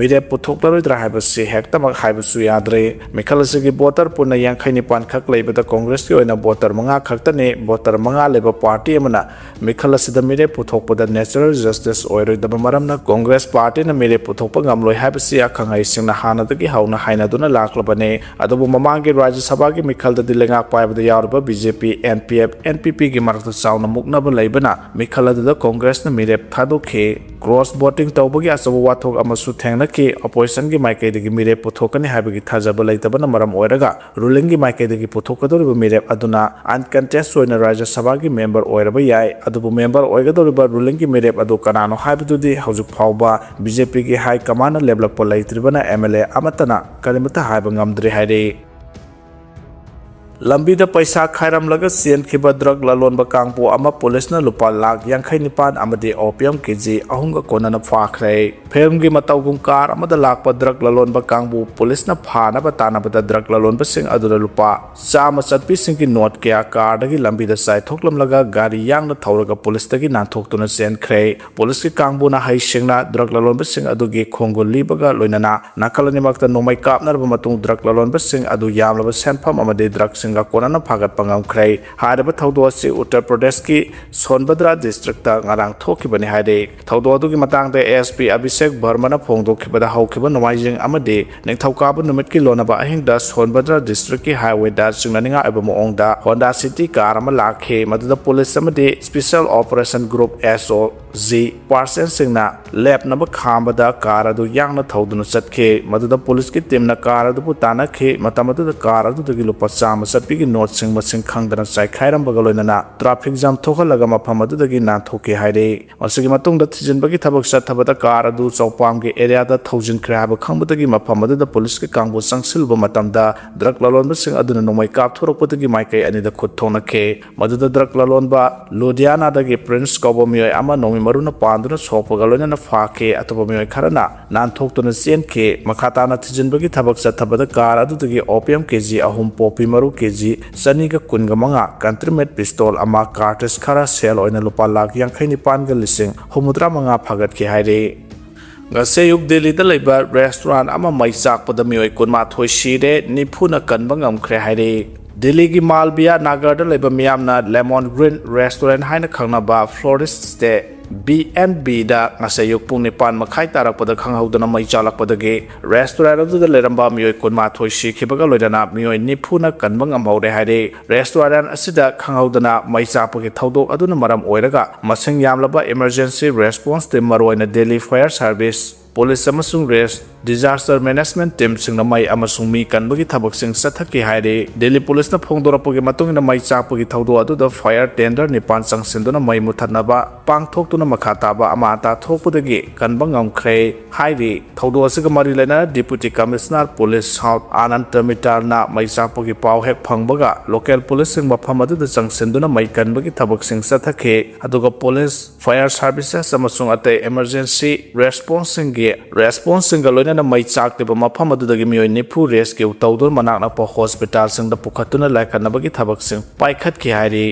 ꯃꯤꯔꯦꯞ ꯄꯨꯊꯣꯛꯂꯔꯣꯏꯗ꯭ꯔꯥ ꯍꯥꯏꯕꯁꯤ ꯍꯦꯛꯇꯃꯛ ꯍꯥꯏꯕꯁꯨ ꯌꯥꯗ꯭ꯔꯦ꯫ ꯃꯤꯈꯜ ꯑꯁꯤꯒꯤ ꯚꯣꯇꯔ ꯄꯨꯟꯅ ꯌꯥꯡꯈꯩ ꯅꯤꯄꯥꯟ ꯈꯛ ꯂꯩꯕꯗ ꯀꯣꯡꯒ꯭ꯔꯦꯁꯀꯤ ꯑꯣꯏꯅ ꯚꯣꯇꯔ ꯃꯉꯥ ꯈꯛꯇꯅꯤ꯫ ꯚꯣꯇꯔ ꯃꯉꯥ ꯂꯩꯕ ꯄꯥꯔꯇꯤ ꯑꯃꯅ ꯃꯤꯈꯜ ꯑꯁꯤꯗ ꯃꯤꯔꯦꯞ ꯄꯨꯊꯣꯛꯄꯗ natural justice ꯑꯣꯏꯔꯣꯏꯗꯕ ꯃꯔꯝꯅ ꯀꯣꯡꯒ꯭ꯔꯦꯁ ꯄꯥꯔꯇꯤꯅ ꯃꯤꯔꯦꯞ ꯄꯨꯊꯣꯛꯄ ꯉꯝꯂꯣꯏ ꯍꯥꯏꯕꯁꯤ ꯑꯈꯪ ꯑꯍꯩꯁꯤꯡꯅ ꯍꯥꯟꯅꯗꯒꯤ ꯍꯧꯅ ꯍꯥꯏꯅꯗꯨꯅ ꯂꯥꯛꯂꯕꯅꯤ꯫ ꯑꯗꯨꯕꯨ ꯃꯃꯥꯡꯒꯤ ꯔꯥꯖ꯭ꯌ ꯁꯚꯥꯒꯤ ꯃꯤꯈꯜꯗꯗꯤ ꯂꯩꯉꯥꯛ ꯄꯥꯏꯕꯗ ꯌꯥꯎꯔꯤꯕ B J P, N P F, N P ꯄꯤꯒꯤ ꯃꯔꯛꯇ ꯆꯥꯎꯅ ꯃꯨꯛꯅꯕ ꯂꯩꯕꯅ ꯃꯤꯈꯜ ꯑꯗꯨꯗ ꯀꯣꯡꯒ꯭ꯔꯦꯁꯅ ꯃꯤꯔꯦꯞ ꯊꯥꯗꯣꯛꯈꯤ꯫ Cross voting ꯇꯧꯕꯒꯤ ꯑꯆꯧꯕ ꯋꯥꯊꯣꯛ ꯑꯃꯁꯨ ꯊꯦꯡꯅꯈꯤ꯫ Oppositionꯒꯤ ꯃꯥꯏꯀꯩꯗꯒꯤ ꯃꯤꯔꯦꯞ ꯄꯨꯊꯣꯛꯀꯅꯤ ꯍꯥꯏꯕꯒꯤ ꯊꯥꯖꯕ ꯂꯩꯇꯕꯅ ꯃꯔꯝ ꯑꯣꯏꯔꯒ rulingꯒꯤ ꯃꯥꯏꯀꯩꯗꯒꯤ ꯄꯨꯊꯣꯛꯀꯗꯧꯔꯤꯕ ꯃꯤꯔꯦꯞ ꯑꯗꯨꯅ uncontest ꯑꯣꯏꯅ ꯔꯥꯖ꯭ꯌ ꯁꯚꯥꯒꯤ ꯃꯦꯝꯕꯔ ꯑꯣꯏꯔꯕ ꯌꯥꯏ꯫ ꯑꯗꯨꯕꯨ ꯃꯦꯝꯕꯔ ꯑꯣꯏꯒꯗꯧꯔꯤꯕ rulingꯒꯤ ꯃꯤꯔꯦꯞ ꯑꯗꯨ ꯀꯅꯥꯅꯣ ꯍꯥꯏꯕꯗꯨꯗꯤ ꯍꯧꯖꯤꯛ ꯐꯥꯎꯕ ꯕꯤ ꯖꯦ ꯄꯤꯒꯤ high commandꯅ ꯂꯦꯞꯂꯛꯄ ꯂꯩꯇ꯭ꯔꯤꯕꯅ ꯑꯦꯝ ꯑꯦꯜ ꯑꯦ ꯑꯃꯠꯇꯅ ꯀꯔꯤꯃꯠꯇ ꯍꯥꯏꯕ ꯉꯝꯗ꯭ꯔꯤ ꯍꯥꯏꯔꯤ꯫ ꯂꯝꯕꯤꯗ ꯄꯩꯁꯥ ꯈꯥꯏꯔꯝꯂꯒ ꯆꯦꯟꯈꯤꯕ drug ꯂꯂꯣꯟꯕ ꯀꯥꯡꯕꯨ ꯑꯃ ꯄꯨꯂꯤꯁꯅ ꯂꯨꯄꯥ ꯂꯥꯈ ꯌꯥꯡꯈꯩ ꯅꯤꯄꯥꯟ ꯑꯃꯗꯤ opium ꯀꯦ ꯖꯤ ꯑꯍꯨꯝꯒ ꯀꯣꯟꯅꯅ ꯐꯥꯈ꯭ꯔꯦ꯫ ꯐꯤꯜꯝꯒꯤ ꯃꯇꯧꯒꯨꯝ ꯀꯥꯔ ꯑꯃꯗ ꯂꯥꯛꯄ drug ꯂꯂꯣꯟꯕ ꯀꯥꯡꯕꯨ ꯄꯨꯂꯤꯁꯅ ꯐꯥꯅꯕ ꯇꯥꯟꯅꯕꯗ drug ꯂꯂꯣꯟꯕꯁꯤꯡ ꯑꯗꯨꯗ ꯂꯨꯄꯥ ꯆꯥꯝꯃ ꯆꯠꯄꯤꯁꯤꯡꯒꯤ ꯅꯣꯠ ꯀꯌꯥ ꯀꯥꯔꯗꯒꯤ ꯂꯝꯕꯤꯗ ꯆꯥꯏꯊꯣꯛꯂꯝꯂꯒ ꯒꯥꯔꯤ ꯌꯥꯡꯅ ꯊꯧꯔꯒ ꯄꯨꯂꯤꯁꯇꯒꯤ ꯅꯥꯟꯊꯣꯛꯇꯨꯅ ꯆꯦꯟꯈ꯭ꯔꯦ꯫ ꯄꯨꯂꯤꯁꯀꯤ ꯀꯥꯡꯕꯨꯅ ꯍꯩꯁꯤꯡꯅ drug ꯂꯂꯣꯟꯕꯁꯤꯡ ꯑꯗꯨꯒꯤ ꯈꯣꯡꯒꯨꯜ ꯂꯤꯕꯒ ꯂꯣꯏꯅꯅ ꯅꯥꯀꯜ ꯑꯅꯤꯃꯛꯇ ꯅꯣꯡꯃꯩ ꯀꯥꯞꯅꯔꯕ ꯃꯇꯨꯡ drug ꯂꯂꯣꯟꯕꯁꯤꯡ ꯑꯗꯨ ꯌꯥꯝꯂꯕ ꯁꯦꯟꯐꯝ ꯑꯃꯗꯤ drugꯁꯤꯡꯒ ꯀꯣꯟꯅꯅ ꯐꯥꯒꯠꯄ ꯉꯝꯈ꯭ꯔꯦ꯫ ꯍꯥꯏꯔꯤꯕ ꯊꯧꯗꯣꯛ ꯑꯁꯤ ꯎꯠꯇꯔ ꯄ꯭ꯔꯗꯦꯁꯀꯤ ꯁꯣꯟꯕꯗ꯭ꯔꯥ districtꯇ ꯉꯔꯥꯡ ꯊꯣꯛꯈꯤꯕꯅꯤ ꯍꯥꯏꯔꯤ꯫ ꯊꯧꯗꯣꯛ ꯑꯗꯨꯒꯤ ꯃꯇꯥꯡꯗ ꯑꯦꯁ ꯄꯤ ꯑꯚꯤꯁꯦꯛ ꯚꯔꯃꯅ ꯐꯣꯡꯗꯣꯛꯈꯤꯕꯗ ꯍꯧꯈꯤꯕ ꯅꯣꯡꯃꯥꯏꯖꯤꯡ ꯑꯃꯗꯤ ꯅꯤꯡꯊꯧꯀꯥꯕ ꯅꯨꯃꯤꯠꯀꯤ ꯂꯣꯟꯅꯕ ꯑꯍꯤꯡꯗ ꯁꯣꯟꯕꯗ꯭ꯔꯥ districtꯀꯤ highwayꯗ ꯆꯤꯡꯅꯅꯤꯡꯉꯥꯏ ꯑꯣꯏꯕ ꯃꯑꯣꯡꯗ Honda City car ꯑꯃ ꯂꯥꯛꯈꯤ꯫ ꯃꯗꯨꯗ ꯄꯨꯂꯤꯁ ꯑꯃꯗꯤ Special Operation Group, S O G, personnelꯁꯤꯡꯅ ꯂꯦꯞꯅꯕ ꯈꯥꯝꯕꯗ car ꯑꯗꯨ ꯌꯥꯡꯅ ꯊꯧꯗꯨꯅ ꯆꯠꯈꯤ꯫ ꯃꯗꯨꯗ ꯄꯨꯂꯤꯁꯀꯤ teamꯅ car ꯑꯗꯨꯕꯨ ꯇꯥꯟꯅꯈꯤ꯫ ꯃꯇꯝ ꯑꯗꯨꯗ car ꯑꯗꯨꯗꯒꯤ ꯂꯨꯄꯥ ꯆꯥꯝꯃ ꯆꯠꯄꯤꯒꯤ ꯅꯣꯠꯁꯤꯡ ꯃꯁꯤꯡ ꯈꯪꯗꯅ ꯆꯥꯏꯈꯥꯏꯔꯝꯕꯒ ꯂꯣꯏꯅꯅ ꯇ꯭ꯔꯥꯐꯤꯛ ꯖꯥꯝ ꯊꯣꯛꯍꯜꯂꯒ ꯃꯐꯝ ꯑꯗꯨꯗꯒꯤ ꯅꯥꯟꯊꯣꯛꯈꯤ ꯍꯥꯏꯔꯤ꯫ ꯃꯁꯤꯒꯤ ꯃꯇꯨꯡꯗ ꯊꯤꯖꯤꯟꯕꯒꯤ ꯊꯕꯛ ꯆꯠꯊꯕꯗ ꯀꯥꯔ ꯑꯗꯨ ꯆꯧꯄꯥꯝꯒꯤ ꯑꯦꯔꯤꯌꯥꯗ ꯊꯧꯖꯤꯟꯈ꯭ꯔꯦ ꯍꯥꯏꯕ ꯈꯪꯕꯗꯒꯤ ꯃꯐꯝ ꯑꯗꯨꯗ ꯄꯨꯂꯤꯁꯀꯤ ꯀꯥꯡꯕꯨ ꯆꯪꯁꯤꯜꯂꯨꯕ ꯃꯇꯝꯗ ꯗ꯭ꯔꯒ ꯂꯂꯣꯟꯕꯁꯤꯡ ꯑꯗꯨꯅ ꯅꯣꯡꯃꯩ ꯀꯥꯞꯊꯣꯔꯛꯄꯗꯒꯤ ꯃꯥꯏꯀꯩ ꯑꯅꯤꯗ ꯈꯨꯠ ꯊꯣꯛꯅꯈꯤ꯫ ꯃꯗꯨꯗ ꯗ꯭ꯔꯒ ꯂꯂꯣꯟꯕ ꯂꯨꯙꯤꯌꯥꯅꯥꯗꯒꯤ ꯄ꯭ꯔꯤꯟꯁ ꯀꯧꯕ ꯃꯤꯑꯣꯏ ꯑꯃ ꯅꯣꯡꯃꯩ ꯃꯔꯨꯅ ꯄꯥꯟꯗꯨꯅ ꯁꯣꯛꯄꯒ ꯂꯣꯏꯅꯅ ꯐꯥꯈꯤ꯫ ꯑꯇꯣꯞꯄ ꯃꯤꯑꯣꯏ ꯈꯔꯅ ꯅꯥꯟꯊꯣꯛꯇꯨꯅ ꯆꯦꯟꯈꯤ꯫ ꯃꯈꯥ ꯇꯥꯅ ꯊꯤꯖꯤꯟꯕꯒꯤ ꯊꯕꯛ ꯆꯠꯊꯕꯗ ꯀꯥꯔ ꯑꯗꯨꯗꯒꯤ ꯑꯣꯄꯤꯌꯝ ꯀꯦ ꯖꯤ ꯑꯍꯨꯝ, ꯄꯣꯄꯤ ꯃꯔꯨ ꯀꯦ ꯖꯤ ꯆꯅꯤꯒ ꯀꯨꯟꯒ ꯃꯉꯥ, ꯀꯟꯇ꯭ꯔꯤꯃꯦꯠ ꯄꯤꯁꯇꯣꯜ ꯑꯃ, ꯀꯥꯔꯇ꯭ꯔꯤꯖ ꯈꯔ, ꯁꯦꯜ ꯑꯣꯏꯅ ꯂꯨꯄꯥ ꯂꯥꯈ ꯌꯥꯡꯈꯩ ꯅꯤꯄꯥꯟꯒ ꯂꯤꯁꯤꯡ ꯍꯨꯝꯐꯨꯇꯔꯥ ꯃꯉꯥ ꯐꯥꯒꯠꯈꯤ ꯍꯥꯏꯔꯤ꯫ ꯉꯁꯤ ꯑꯌꯨꯛ ꯗꯦꯜꯂꯤꯗ ꯂꯩꯕ ꯔꯦꯁꯇꯨꯔꯥꯟ ꯑꯃ ꯃꯩ ꯆꯥꯛꯄꯗ ꯃꯤꯑꯣꯏ ꯀꯨꯟꯃꯥꯊꯣꯏ ꯁꯤꯔꯦ, ꯅꯤꯐꯨꯅ ꯀꯟꯕ ꯉꯝꯈ꯭ꯔꯦ ꯍꯥꯏꯔꯤ꯫ ꯗꯦꯜꯂꯤꯒꯤ ꯃꯥꯜꯕꯤꯌꯥ ꯅꯥꯒꯔꯗ ꯂꯩꯕ ꯃꯤꯌꯥꯝꯅ ꯂꯦꯃꯣꯟ ꯒ꯭ꯔꯤꯟ ꯔꯦꯁꯇꯨꯔꯦꯟ ꯍꯥꯏꯅ ꯈꯪꯅꯕ ꯐ꯭ꯂꯣꯔꯤꯁ ꯁ꯭ꯇꯦ ꯕꯤ ꯑꯦꯟ ꯕꯤꯗ ꯉꯁꯤ ꯑꯌꯨꯛ ꯄꯨꯡ ꯅꯤꯄꯥꯟ ꯃꯈꯥꯏ ꯇꯥꯔꯛꯄꯗ ꯈꯪꯍꯧꯗꯅ ꯃꯩ ꯆꯥꯛꯂꯛꯄꯗꯒꯤ ꯔꯦꯁꯇꯨꯔꯦꯟ ꯑꯗꯨꯗ ꯂꯩꯔꯝꯕ ꯃꯤꯑꯣꯏ ꯀꯨꯟꯃꯥꯊꯣꯏ ꯁꯤꯈꯤꯕꯒ ꯂꯣꯏꯅꯅ ꯃꯤꯑꯣꯏ ꯅꯤꯐꯨꯅ ꯀꯟꯕ ꯉꯝꯍꯧꯔꯦ ꯍꯥꯏꯔꯤ꯫ ꯔꯦꯁꯇꯨꯔꯦꯟ ꯑꯁꯤꯗ ꯈꯪꯍꯧꯗꯅ ꯃꯩ ꯆꯥꯛꯄꯒꯤ ꯊꯧꯗꯣꯛ ꯑꯗꯨꯅ ꯃꯔꯝ ꯑꯣꯏꯔꯒ ꯃꯁꯤꯡ ꯌꯥꯝꯂꯕ ꯏꯃꯔꯖꯦꯟꯁꯤ ꯔꯦꯁꯄꯣꯟꯁ ꯇꯤꯝ, ꯃꯔꯨꯑꯣꯏꯅ ꯗꯦꯜꯂꯤ ꯐꯥꯌꯔ ꯁꯥꯔꯚꯤꯁ, ꯄꯨꯂꯤꯁ ꯑꯃꯁꯨꯡ ꯔꯦꯁ ꯗꯤꯖꯥꯁꯇꯔ ꯃꯦꯅꯦꯖꯃꯦꯟꯠ ꯇꯤꯝꯁꯤꯡꯅ ꯃꯩ ꯑꯃꯁꯨꯡ ꯃꯤ ꯀꯟꯕꯒꯤ ꯊꯕꯛꯁꯤꯡ ꯆꯠꯊꯈꯤ ꯍꯥꯏꯔꯤ꯫ ꯗꯦꯜꯂꯤ ꯄꯨꯂꯤꯁꯅ ꯐꯣꯡꯗꯣꯔꯛꯄꯒꯤ ꯃꯇꯨꯡ ꯏꯟꯅ ꯃꯩ ꯆꯥꯛꯄꯒꯤ ꯊꯧꯗꯣꯛ ꯑꯗꯨꯗ ꯐꯥꯌꯔ ꯇꯦꯟꯗꯔ ꯅꯤꯄꯥꯟ ꯆꯪꯁꯤꯟꯗꯨꯅ ꯃꯩ ꯃꯨꯊꯠꯅꯕ ꯄꯥꯡꯊꯣꯛꯇꯨꯅ ꯃꯈꯥ ꯇꯥꯕ ꯑꯃꯥꯡ ꯑꯇꯥ ꯊꯣꯛꯄꯗꯒꯤ ꯀꯟꯕ ꯉꯝꯈ꯭ꯔꯦ ꯍꯥꯏꯔꯤ꯫ ꯊꯧꯗꯣꯛ ꯑꯁꯤꯒ ꯃꯔꯤ ꯂꯩꯅꯅ ꯗꯤꯄꯨꯇꯤ ꯀꯃꯤꯁꯅꯔ ꯄꯨꯂꯤꯁ ꯁꯥꯎꯊ ꯑꯅꯟꯇ ꯃꯤꯇꯥꯜꯅ ꯃꯩ ꯆꯥꯛꯄꯒꯤ ꯄꯥꯎ ꯍꯦꯛ ꯐꯪꯕꯒ ꯂꯣꯀꯦꯜ ꯄꯨꯂꯤꯁꯁꯤꯡ ꯃꯐꯝ ꯑꯗꯨꯗ ꯆꯪꯁꯤꯟꯗꯨꯅ ꯃꯩ ꯀꯟꯕꯒꯤ ꯊꯕꯛꯁꯤꯡ ꯆꯠꯊꯈꯤ꯫ ꯑꯗꯨꯒ ꯄꯨꯂꯤꯁ, ꯐꯥꯌꯔ ꯁꯥꯔꯚꯤꯁꯦꯁ ꯑꯃꯁꯨꯡ ꯑꯇꯩ ꯏꯃꯔꯖꯦꯟꯁꯤ ꯔꯦꯁꯄꯣꯟꯁꯁꯤꯡꯒꯤ ꯔꯦꯁꯄꯣꯟꯁꯁꯤꯡꯒ ꯂꯣꯏꯅꯅ ꯃꯩ ꯆꯥꯛꯂꯤꯕ ꯃꯐꯝ ꯑꯗꯨꯗꯒꯤ ꯃꯤꯑꯣꯏ ꯅꯤꯐꯨ ꯔꯦꯁꯀ꯭ꯌꯨ ꯇꯧꯗꯨꯅ ꯃꯅꯥꯛ ꯅꯛꯄ ꯍꯣꯁꯄꯤꯇꯥꯜꯁꯤꯡꯗ ꯄꯨꯈꯠꯇꯨꯅ ꯂꯥꯏꯀꯠꯅꯕꯒꯤ ꯊꯕꯛꯁꯤꯡ ꯄꯥꯏꯈꯠꯈꯤ ꯍꯥꯏꯔꯤ꯫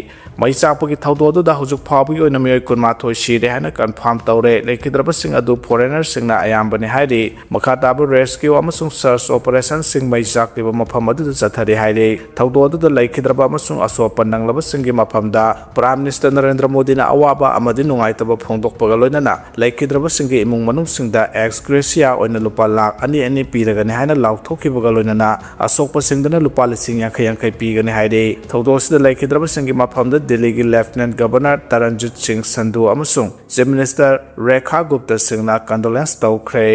ꯃꯩ ꯆꯥꯛꯄꯒꯤ ꯊꯧꯗꯣꯛ ꯑꯗꯨꯗ ꯍꯧꯖꯤꯛ ꯐꯥꯎꯕꯒꯤ ꯑꯣꯏꯅ ꯃꯤꯑꯣꯏ ꯀꯨꯟꯃꯥꯊꯣꯏ ꯁꯤꯔꯦ ꯍꯥꯏꯅ ꯀꯟꯐꯥꯔꯝ ꯇꯧꯔꯦ꯫ ꯂꯩꯈꯤꯗ꯭ꯔꯕꯁꯤꯡ ꯑꯗꯨ ꯐꯣꯔꯦꯅꯔꯁꯤꯡꯅ ꯑꯌꯥꯝꯕꯅꯤ ꯍꯥꯏꯔꯤ꯫ ꯃꯈꯥ ꯇꯥꯕ ꯔꯦꯁꯀ꯭ꯌꯨ ꯑꯃꯁꯨꯡ ꯁꯔꯆ ꯑꯣꯄꯔꯦꯁꯟꯁꯤꯡ ꯃꯩ ꯆꯥꯛꯂꯤꯕ ꯃꯐꯝ ꯑꯗꯨꯗ ꯆꯠꯊꯔꯤ ꯍꯥꯏꯔꯤ꯫ ꯊꯧꯗꯣꯛ ꯑꯗꯨꯗ ꯂꯩꯈꯤꯗ꯭ꯔꯕ ꯑꯃꯁꯨꯡ ꯑꯁꯣꯛ ꯑꯄꯟ ꯅꯪꯂꯕꯁꯤꯡꯒꯤ ꯃꯐꯝꯗ ꯄ꯭ꯔꯥꯏꯝ ꯃꯤꯅꯤꯁꯇꯔ ꯅꯔꯦꯟꯗ꯭ꯔ ꯃꯣꯗꯤꯅ ꯑꯋꯥꯕ ꯑꯃꯗꯤ ꯅꯨꯡꯉꯥꯏꯇꯕ ꯐꯣꯡꯗꯣꯛꯄꯒ ꯂꯣꯏꯅꯅ ꯂꯩꯈꯤꯗ꯭ꯔꯕꯁꯤꯡꯒꯤ ꯏꯃꯨꯡ ꯃꯅꯨꯡꯁꯤꯡꯗ ꯑꯦꯛꯁ ꯒ꯭ꯔꯦꯁꯤꯌꯥ ꯑꯣꯏꯅ ꯂꯨꯄꯥ ꯂꯥꯈ ꯑꯅꯤ ꯑꯅꯤ ꯄꯤꯔꯒꯅꯤ ꯍꯥꯏꯅ ꯂꯥꯎꯊꯣꯛꯈꯤꯕꯒ ꯂꯣꯏꯅꯅ ꯑꯁꯣꯛꯄꯁꯤꯡꯗꯅ ꯂꯨꯄꯥ ꯂꯤꯁꯤꯡ ꯌꯥꯡꯈꯩ ꯌꯥꯡꯈꯩ ꯄꯤꯒꯅꯤ ꯍꯥꯏꯔꯤ꯫ ꯊꯧꯗꯣꯛ ꯑꯁꯤꯗ ꯂꯩꯈꯤꯗ꯭ꯔꯕꯁꯤꯡꯒꯤ ꯃꯐꯝꯗ ꯗꯦꯜꯂꯤꯒꯤ ꯂꯦꯐꯇꯤꯅꯦꯟꯠ ꯒꯚꯔꯅꯔ ꯇꯔꯟꯖꯤꯠ ꯁꯤꯡ ꯁꯟꯙꯨ ꯑꯃꯁꯨꯡ ꯆꯤꯐ ꯃꯤꯅꯤꯁꯇꯔ ꯔꯦꯈꯥ ꯒꯨꯞꯇ ꯁꯤꯡꯅ ꯀꯟꯗꯣꯂꯦꯟꯁ ꯇꯧꯈ꯭ꯔꯦ꯫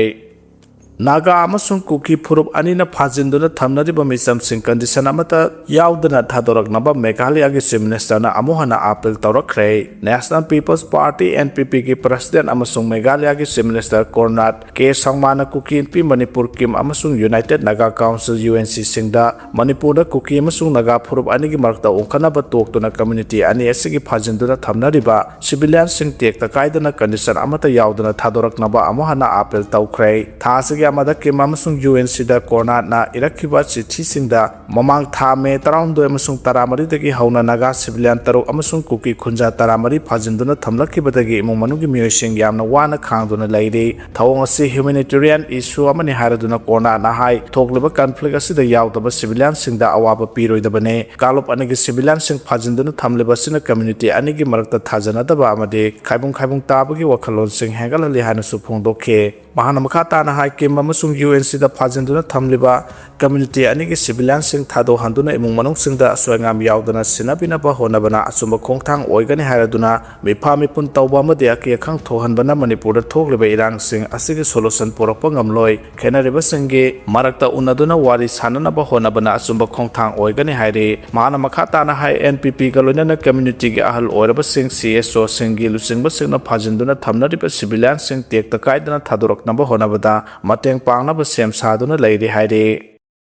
ꯅꯥꯒꯥ ꯑꯃꯁꯨꯡ ꯀꯨꯀꯤ ꯐꯨꯔꯨꯞ ꯑꯅꯤꯅ ꯐꯥꯖꯤꯟꯗꯨꯅ ꯊꯝꯅꯔꯤꯕ ꯃꯤꯆꯝꯁꯤꯡ condition ꯑꯃꯠꯇ ꯌꯥꯎꯗꯅ ꯊꯥꯗꯣꯔꯛꯅꯕ ꯃꯦꯘꯥꯂꯌꯥꯒꯤ Chief Minister ꯅ ꯑꯃꯨꯛ ꯍꯟꯅ appeal ꯇꯧꯔꯛꯈ꯭ꯔꯦ꯫ National People's Party, N P P ꯒꯤ President ꯑꯃꯁꯨꯡ ꯃꯦꯘꯥꯂꯌꯥꯒꯤ Chief Minister ꯀꯣꯔꯅꯥꯠ ꯀꯦ ꯁꯪꯃꯥꯅ ꯀꯨꯀꯤ ꯏꯟꯄꯤ ꯃꯅꯤꯄꯨꯔ ꯀꯤꯝ ꯑꯃꯁꯨꯡ United Naga Council, U N C ꯁꯤꯡꯗ ꯃꯅꯤꯄꯨꯔꯗ ꯀꯨꯀꯤ ꯑꯃꯁꯨꯡ ꯅꯥꯒꯥ ꯐꯨꯔꯨꯞ ꯑꯅꯤꯒꯤ ꯃꯔꯛꯇ ꯑꯣꯟꯈꯠꯅꯕ ꯇꯣꯛꯇꯨꯅ community ꯑꯅꯤ ꯑꯁꯤꯒꯤ ꯐꯥꯖꯤꯟꯗꯨꯅ ꯊꯝꯅꯔꯤꯕ civilian ꯁꯤꯡ ꯇꯦꯛꯇ ꯀꯥꯏꯗꯅ condition ꯑꯃꯠꯇ ꯌꯥꯎꯗꯅ ꯊꯥꯗꯣꯔꯛꯅꯕ ꯑꯃꯨꯛ ꯍꯟꯅ appeal ꯇꯧꯈ꯭ꯔꯦ꯫ ꯊꯥ ꯑꯁꯤꯒꯤ ꯑꯃꯗ ꯀꯤꯝ ꯑꯃꯁꯨꯡ U N C ꯗ ꯀꯣꯔꯅꯥꯠꯅ ꯏꯔꯛꯈꯤꯕ ꯆꯤꯊꯤꯁꯤꯡꯗ ꯃꯃꯥꯡ ꯊꯥ ꯃꯦ ꯇꯔꯥꯍꯨꯝꯗꯣꯏ ꯑꯃꯁꯨꯡ ꯇꯔꯥꯃꯔꯤꯗꯒꯤ ꯍꯧꯅ ꯅꯥꯒꯥ civilian ꯇꯔꯨꯛ ꯑꯃꯁꯨꯡ ꯀꯨꯀꯤ ꯈꯨꯟꯖꯥ ꯇꯔꯥꯃꯔꯤ ꯐꯥꯖꯤꯟꯗꯨꯅ ꯊꯝꯂꯛꯈꯤꯕꯗꯒꯤ ꯏꯃꯨꯡ ꯃꯅꯨꯡꯒꯤ ꯃꯤꯑꯣꯏꯁꯤꯡ ꯌꯥꯝꯅ ꯋꯥꯅ ꯈꯥꯡꯗꯨꯅ ꯂꯩꯔꯤ꯫ ꯊꯧꯑꯣꯡ ꯑꯁꯤ humanitarian issue ꯑꯃꯅꯤ ꯍꯥꯏꯔꯗꯨꯅ ꯀꯣꯔꯅꯥꯠꯅ ꯍꯥꯏ, ꯊꯣꯛꯂꯤꯕ conflict ꯑꯁꯤꯗ ꯌꯥꯎꯗꯕ civilian ꯁꯤꯡꯗ ꯑꯋꯥꯕ ꯄꯤꯔꯣꯏꯗꯕꯅꯤ꯫ ꯀꯥꯡꯂꯨꯞ ꯑꯅꯤꯒꯤ civilian ꯁꯤꯡ ꯐꯥꯖꯤꯟꯗꯨꯅ ꯊꯝꯂꯤꯕ ꯑꯁꯤꯅ community ꯑꯅꯤꯒꯤ ꯃꯔꯛꯇ ꯊꯥꯖꯅꯗꯕ ꯑꯃꯗꯤ ꯈꯥꯏꯕꯨꯡ ꯈꯥꯏꯕꯨꯡ ꯇꯥꯕꯒꯤ ꯋꯥꯈꯜꯂꯣꯟꯁꯤꯡ ꯍꯦꯟꯒꯠꯍꯜꯂꯤ ꯍꯥꯏꯅꯁꯨ ꯐꯣꯡꯗꯣꯛꯈꯤ꯫ ꯃꯍꯥꯛꯅ ꯃꯈꯥ ꯇꯥꯅ ꯍꯥꯏ, ꯀꯤꯝ ꯑꯃꯁꯨꯡ U N C ꯗ ꯐꯥꯖꯤꯟꯗꯨꯅ ꯊꯝꯂꯤꯕ community ꯑꯅꯤꯒꯤ civilian ꯁꯤꯡ ꯊꯥꯗꯣꯛꯍꯟꯗꯨꯅ ꯏꯃꯨꯡ ꯃꯅꯨꯡꯁꯤꯡꯗ ꯑꯁꯣꯏ ꯑꯉꯥꯝ ꯌꯥꯎꯗꯅ ꯁꯤꯟꯅꯕꯤꯅꯕ ꯍꯣꯠꯅꯕꯅ ꯑꯆꯨꯝꯕ ꯈꯣꯡꯊꯥꯡ ꯑꯣꯏꯒꯅꯤ ꯍꯥꯏꯔꯗꯨꯅ ꯃꯤꯐꯥ ꯃꯤꯄꯨꯟ ꯇꯧꯕ ꯑꯃꯗꯤ ꯑꯀꯤ ꯑꯈꯪ ꯊꯣꯛꯍꯟꯕꯅ ꯃꯅꯤꯄꯨꯔꯗ ꯊꯣꯛꯂꯤꯕ ꯏꯔꯥꯡꯁꯤꯡ ꯑꯁꯤꯒꯤ solution ꯄꯨꯔꯛꯄ ꯉꯝꯂꯣꯏ꯫ ꯈꯦꯠꯅꯔꯤꯕꯁꯤꯡꯒꯤ ꯃꯔꯛꯇ ꯎꯅꯗꯨꯅ ꯋꯥꯔꯤ ꯁꯥꯅꯅꯕ ꯍꯣꯠꯅꯕꯅ ꯑꯆꯨꯝꯕ ꯈꯣꯡꯊꯥꯡ ꯑꯣꯏꯒꯅꯤ ꯍꯥꯏꯔꯤ꯫ ꯃꯍꯥꯛꯅ ꯃꯈꯥ ꯇꯥꯅ ꯍꯥꯏ, N P P ꯒ ꯂꯣꯏꯅꯅ community ꯒꯤ ꯑꯍꯜ ꯑꯣꯏꯔꯕꯁꯤꯡ, C S O ꯁꯤꯡꯒꯤ ꯂꯨꯆꯤꯡꯕꯁꯤꯡꯅ ꯐꯥꯖꯤꯟꯗꯨꯅ ꯊꯝꯅꯔꯤꯕ civilian ꯁꯤꯡ ꯇꯦꯛꯇ ꯀꯥꯏꯗꯅ ꯊꯥꯗꯣꯔꯛꯅꯕ ꯍꯣꯠꯅꯕꯗ ꯃꯇꯦꯡ ꯄꯥꯡꯅꯕ ꯁꯦꯝ ꯁꯥꯗꯨꯅ ꯂꯩꯔꯤ ꯍꯥꯏꯔꯤ꯫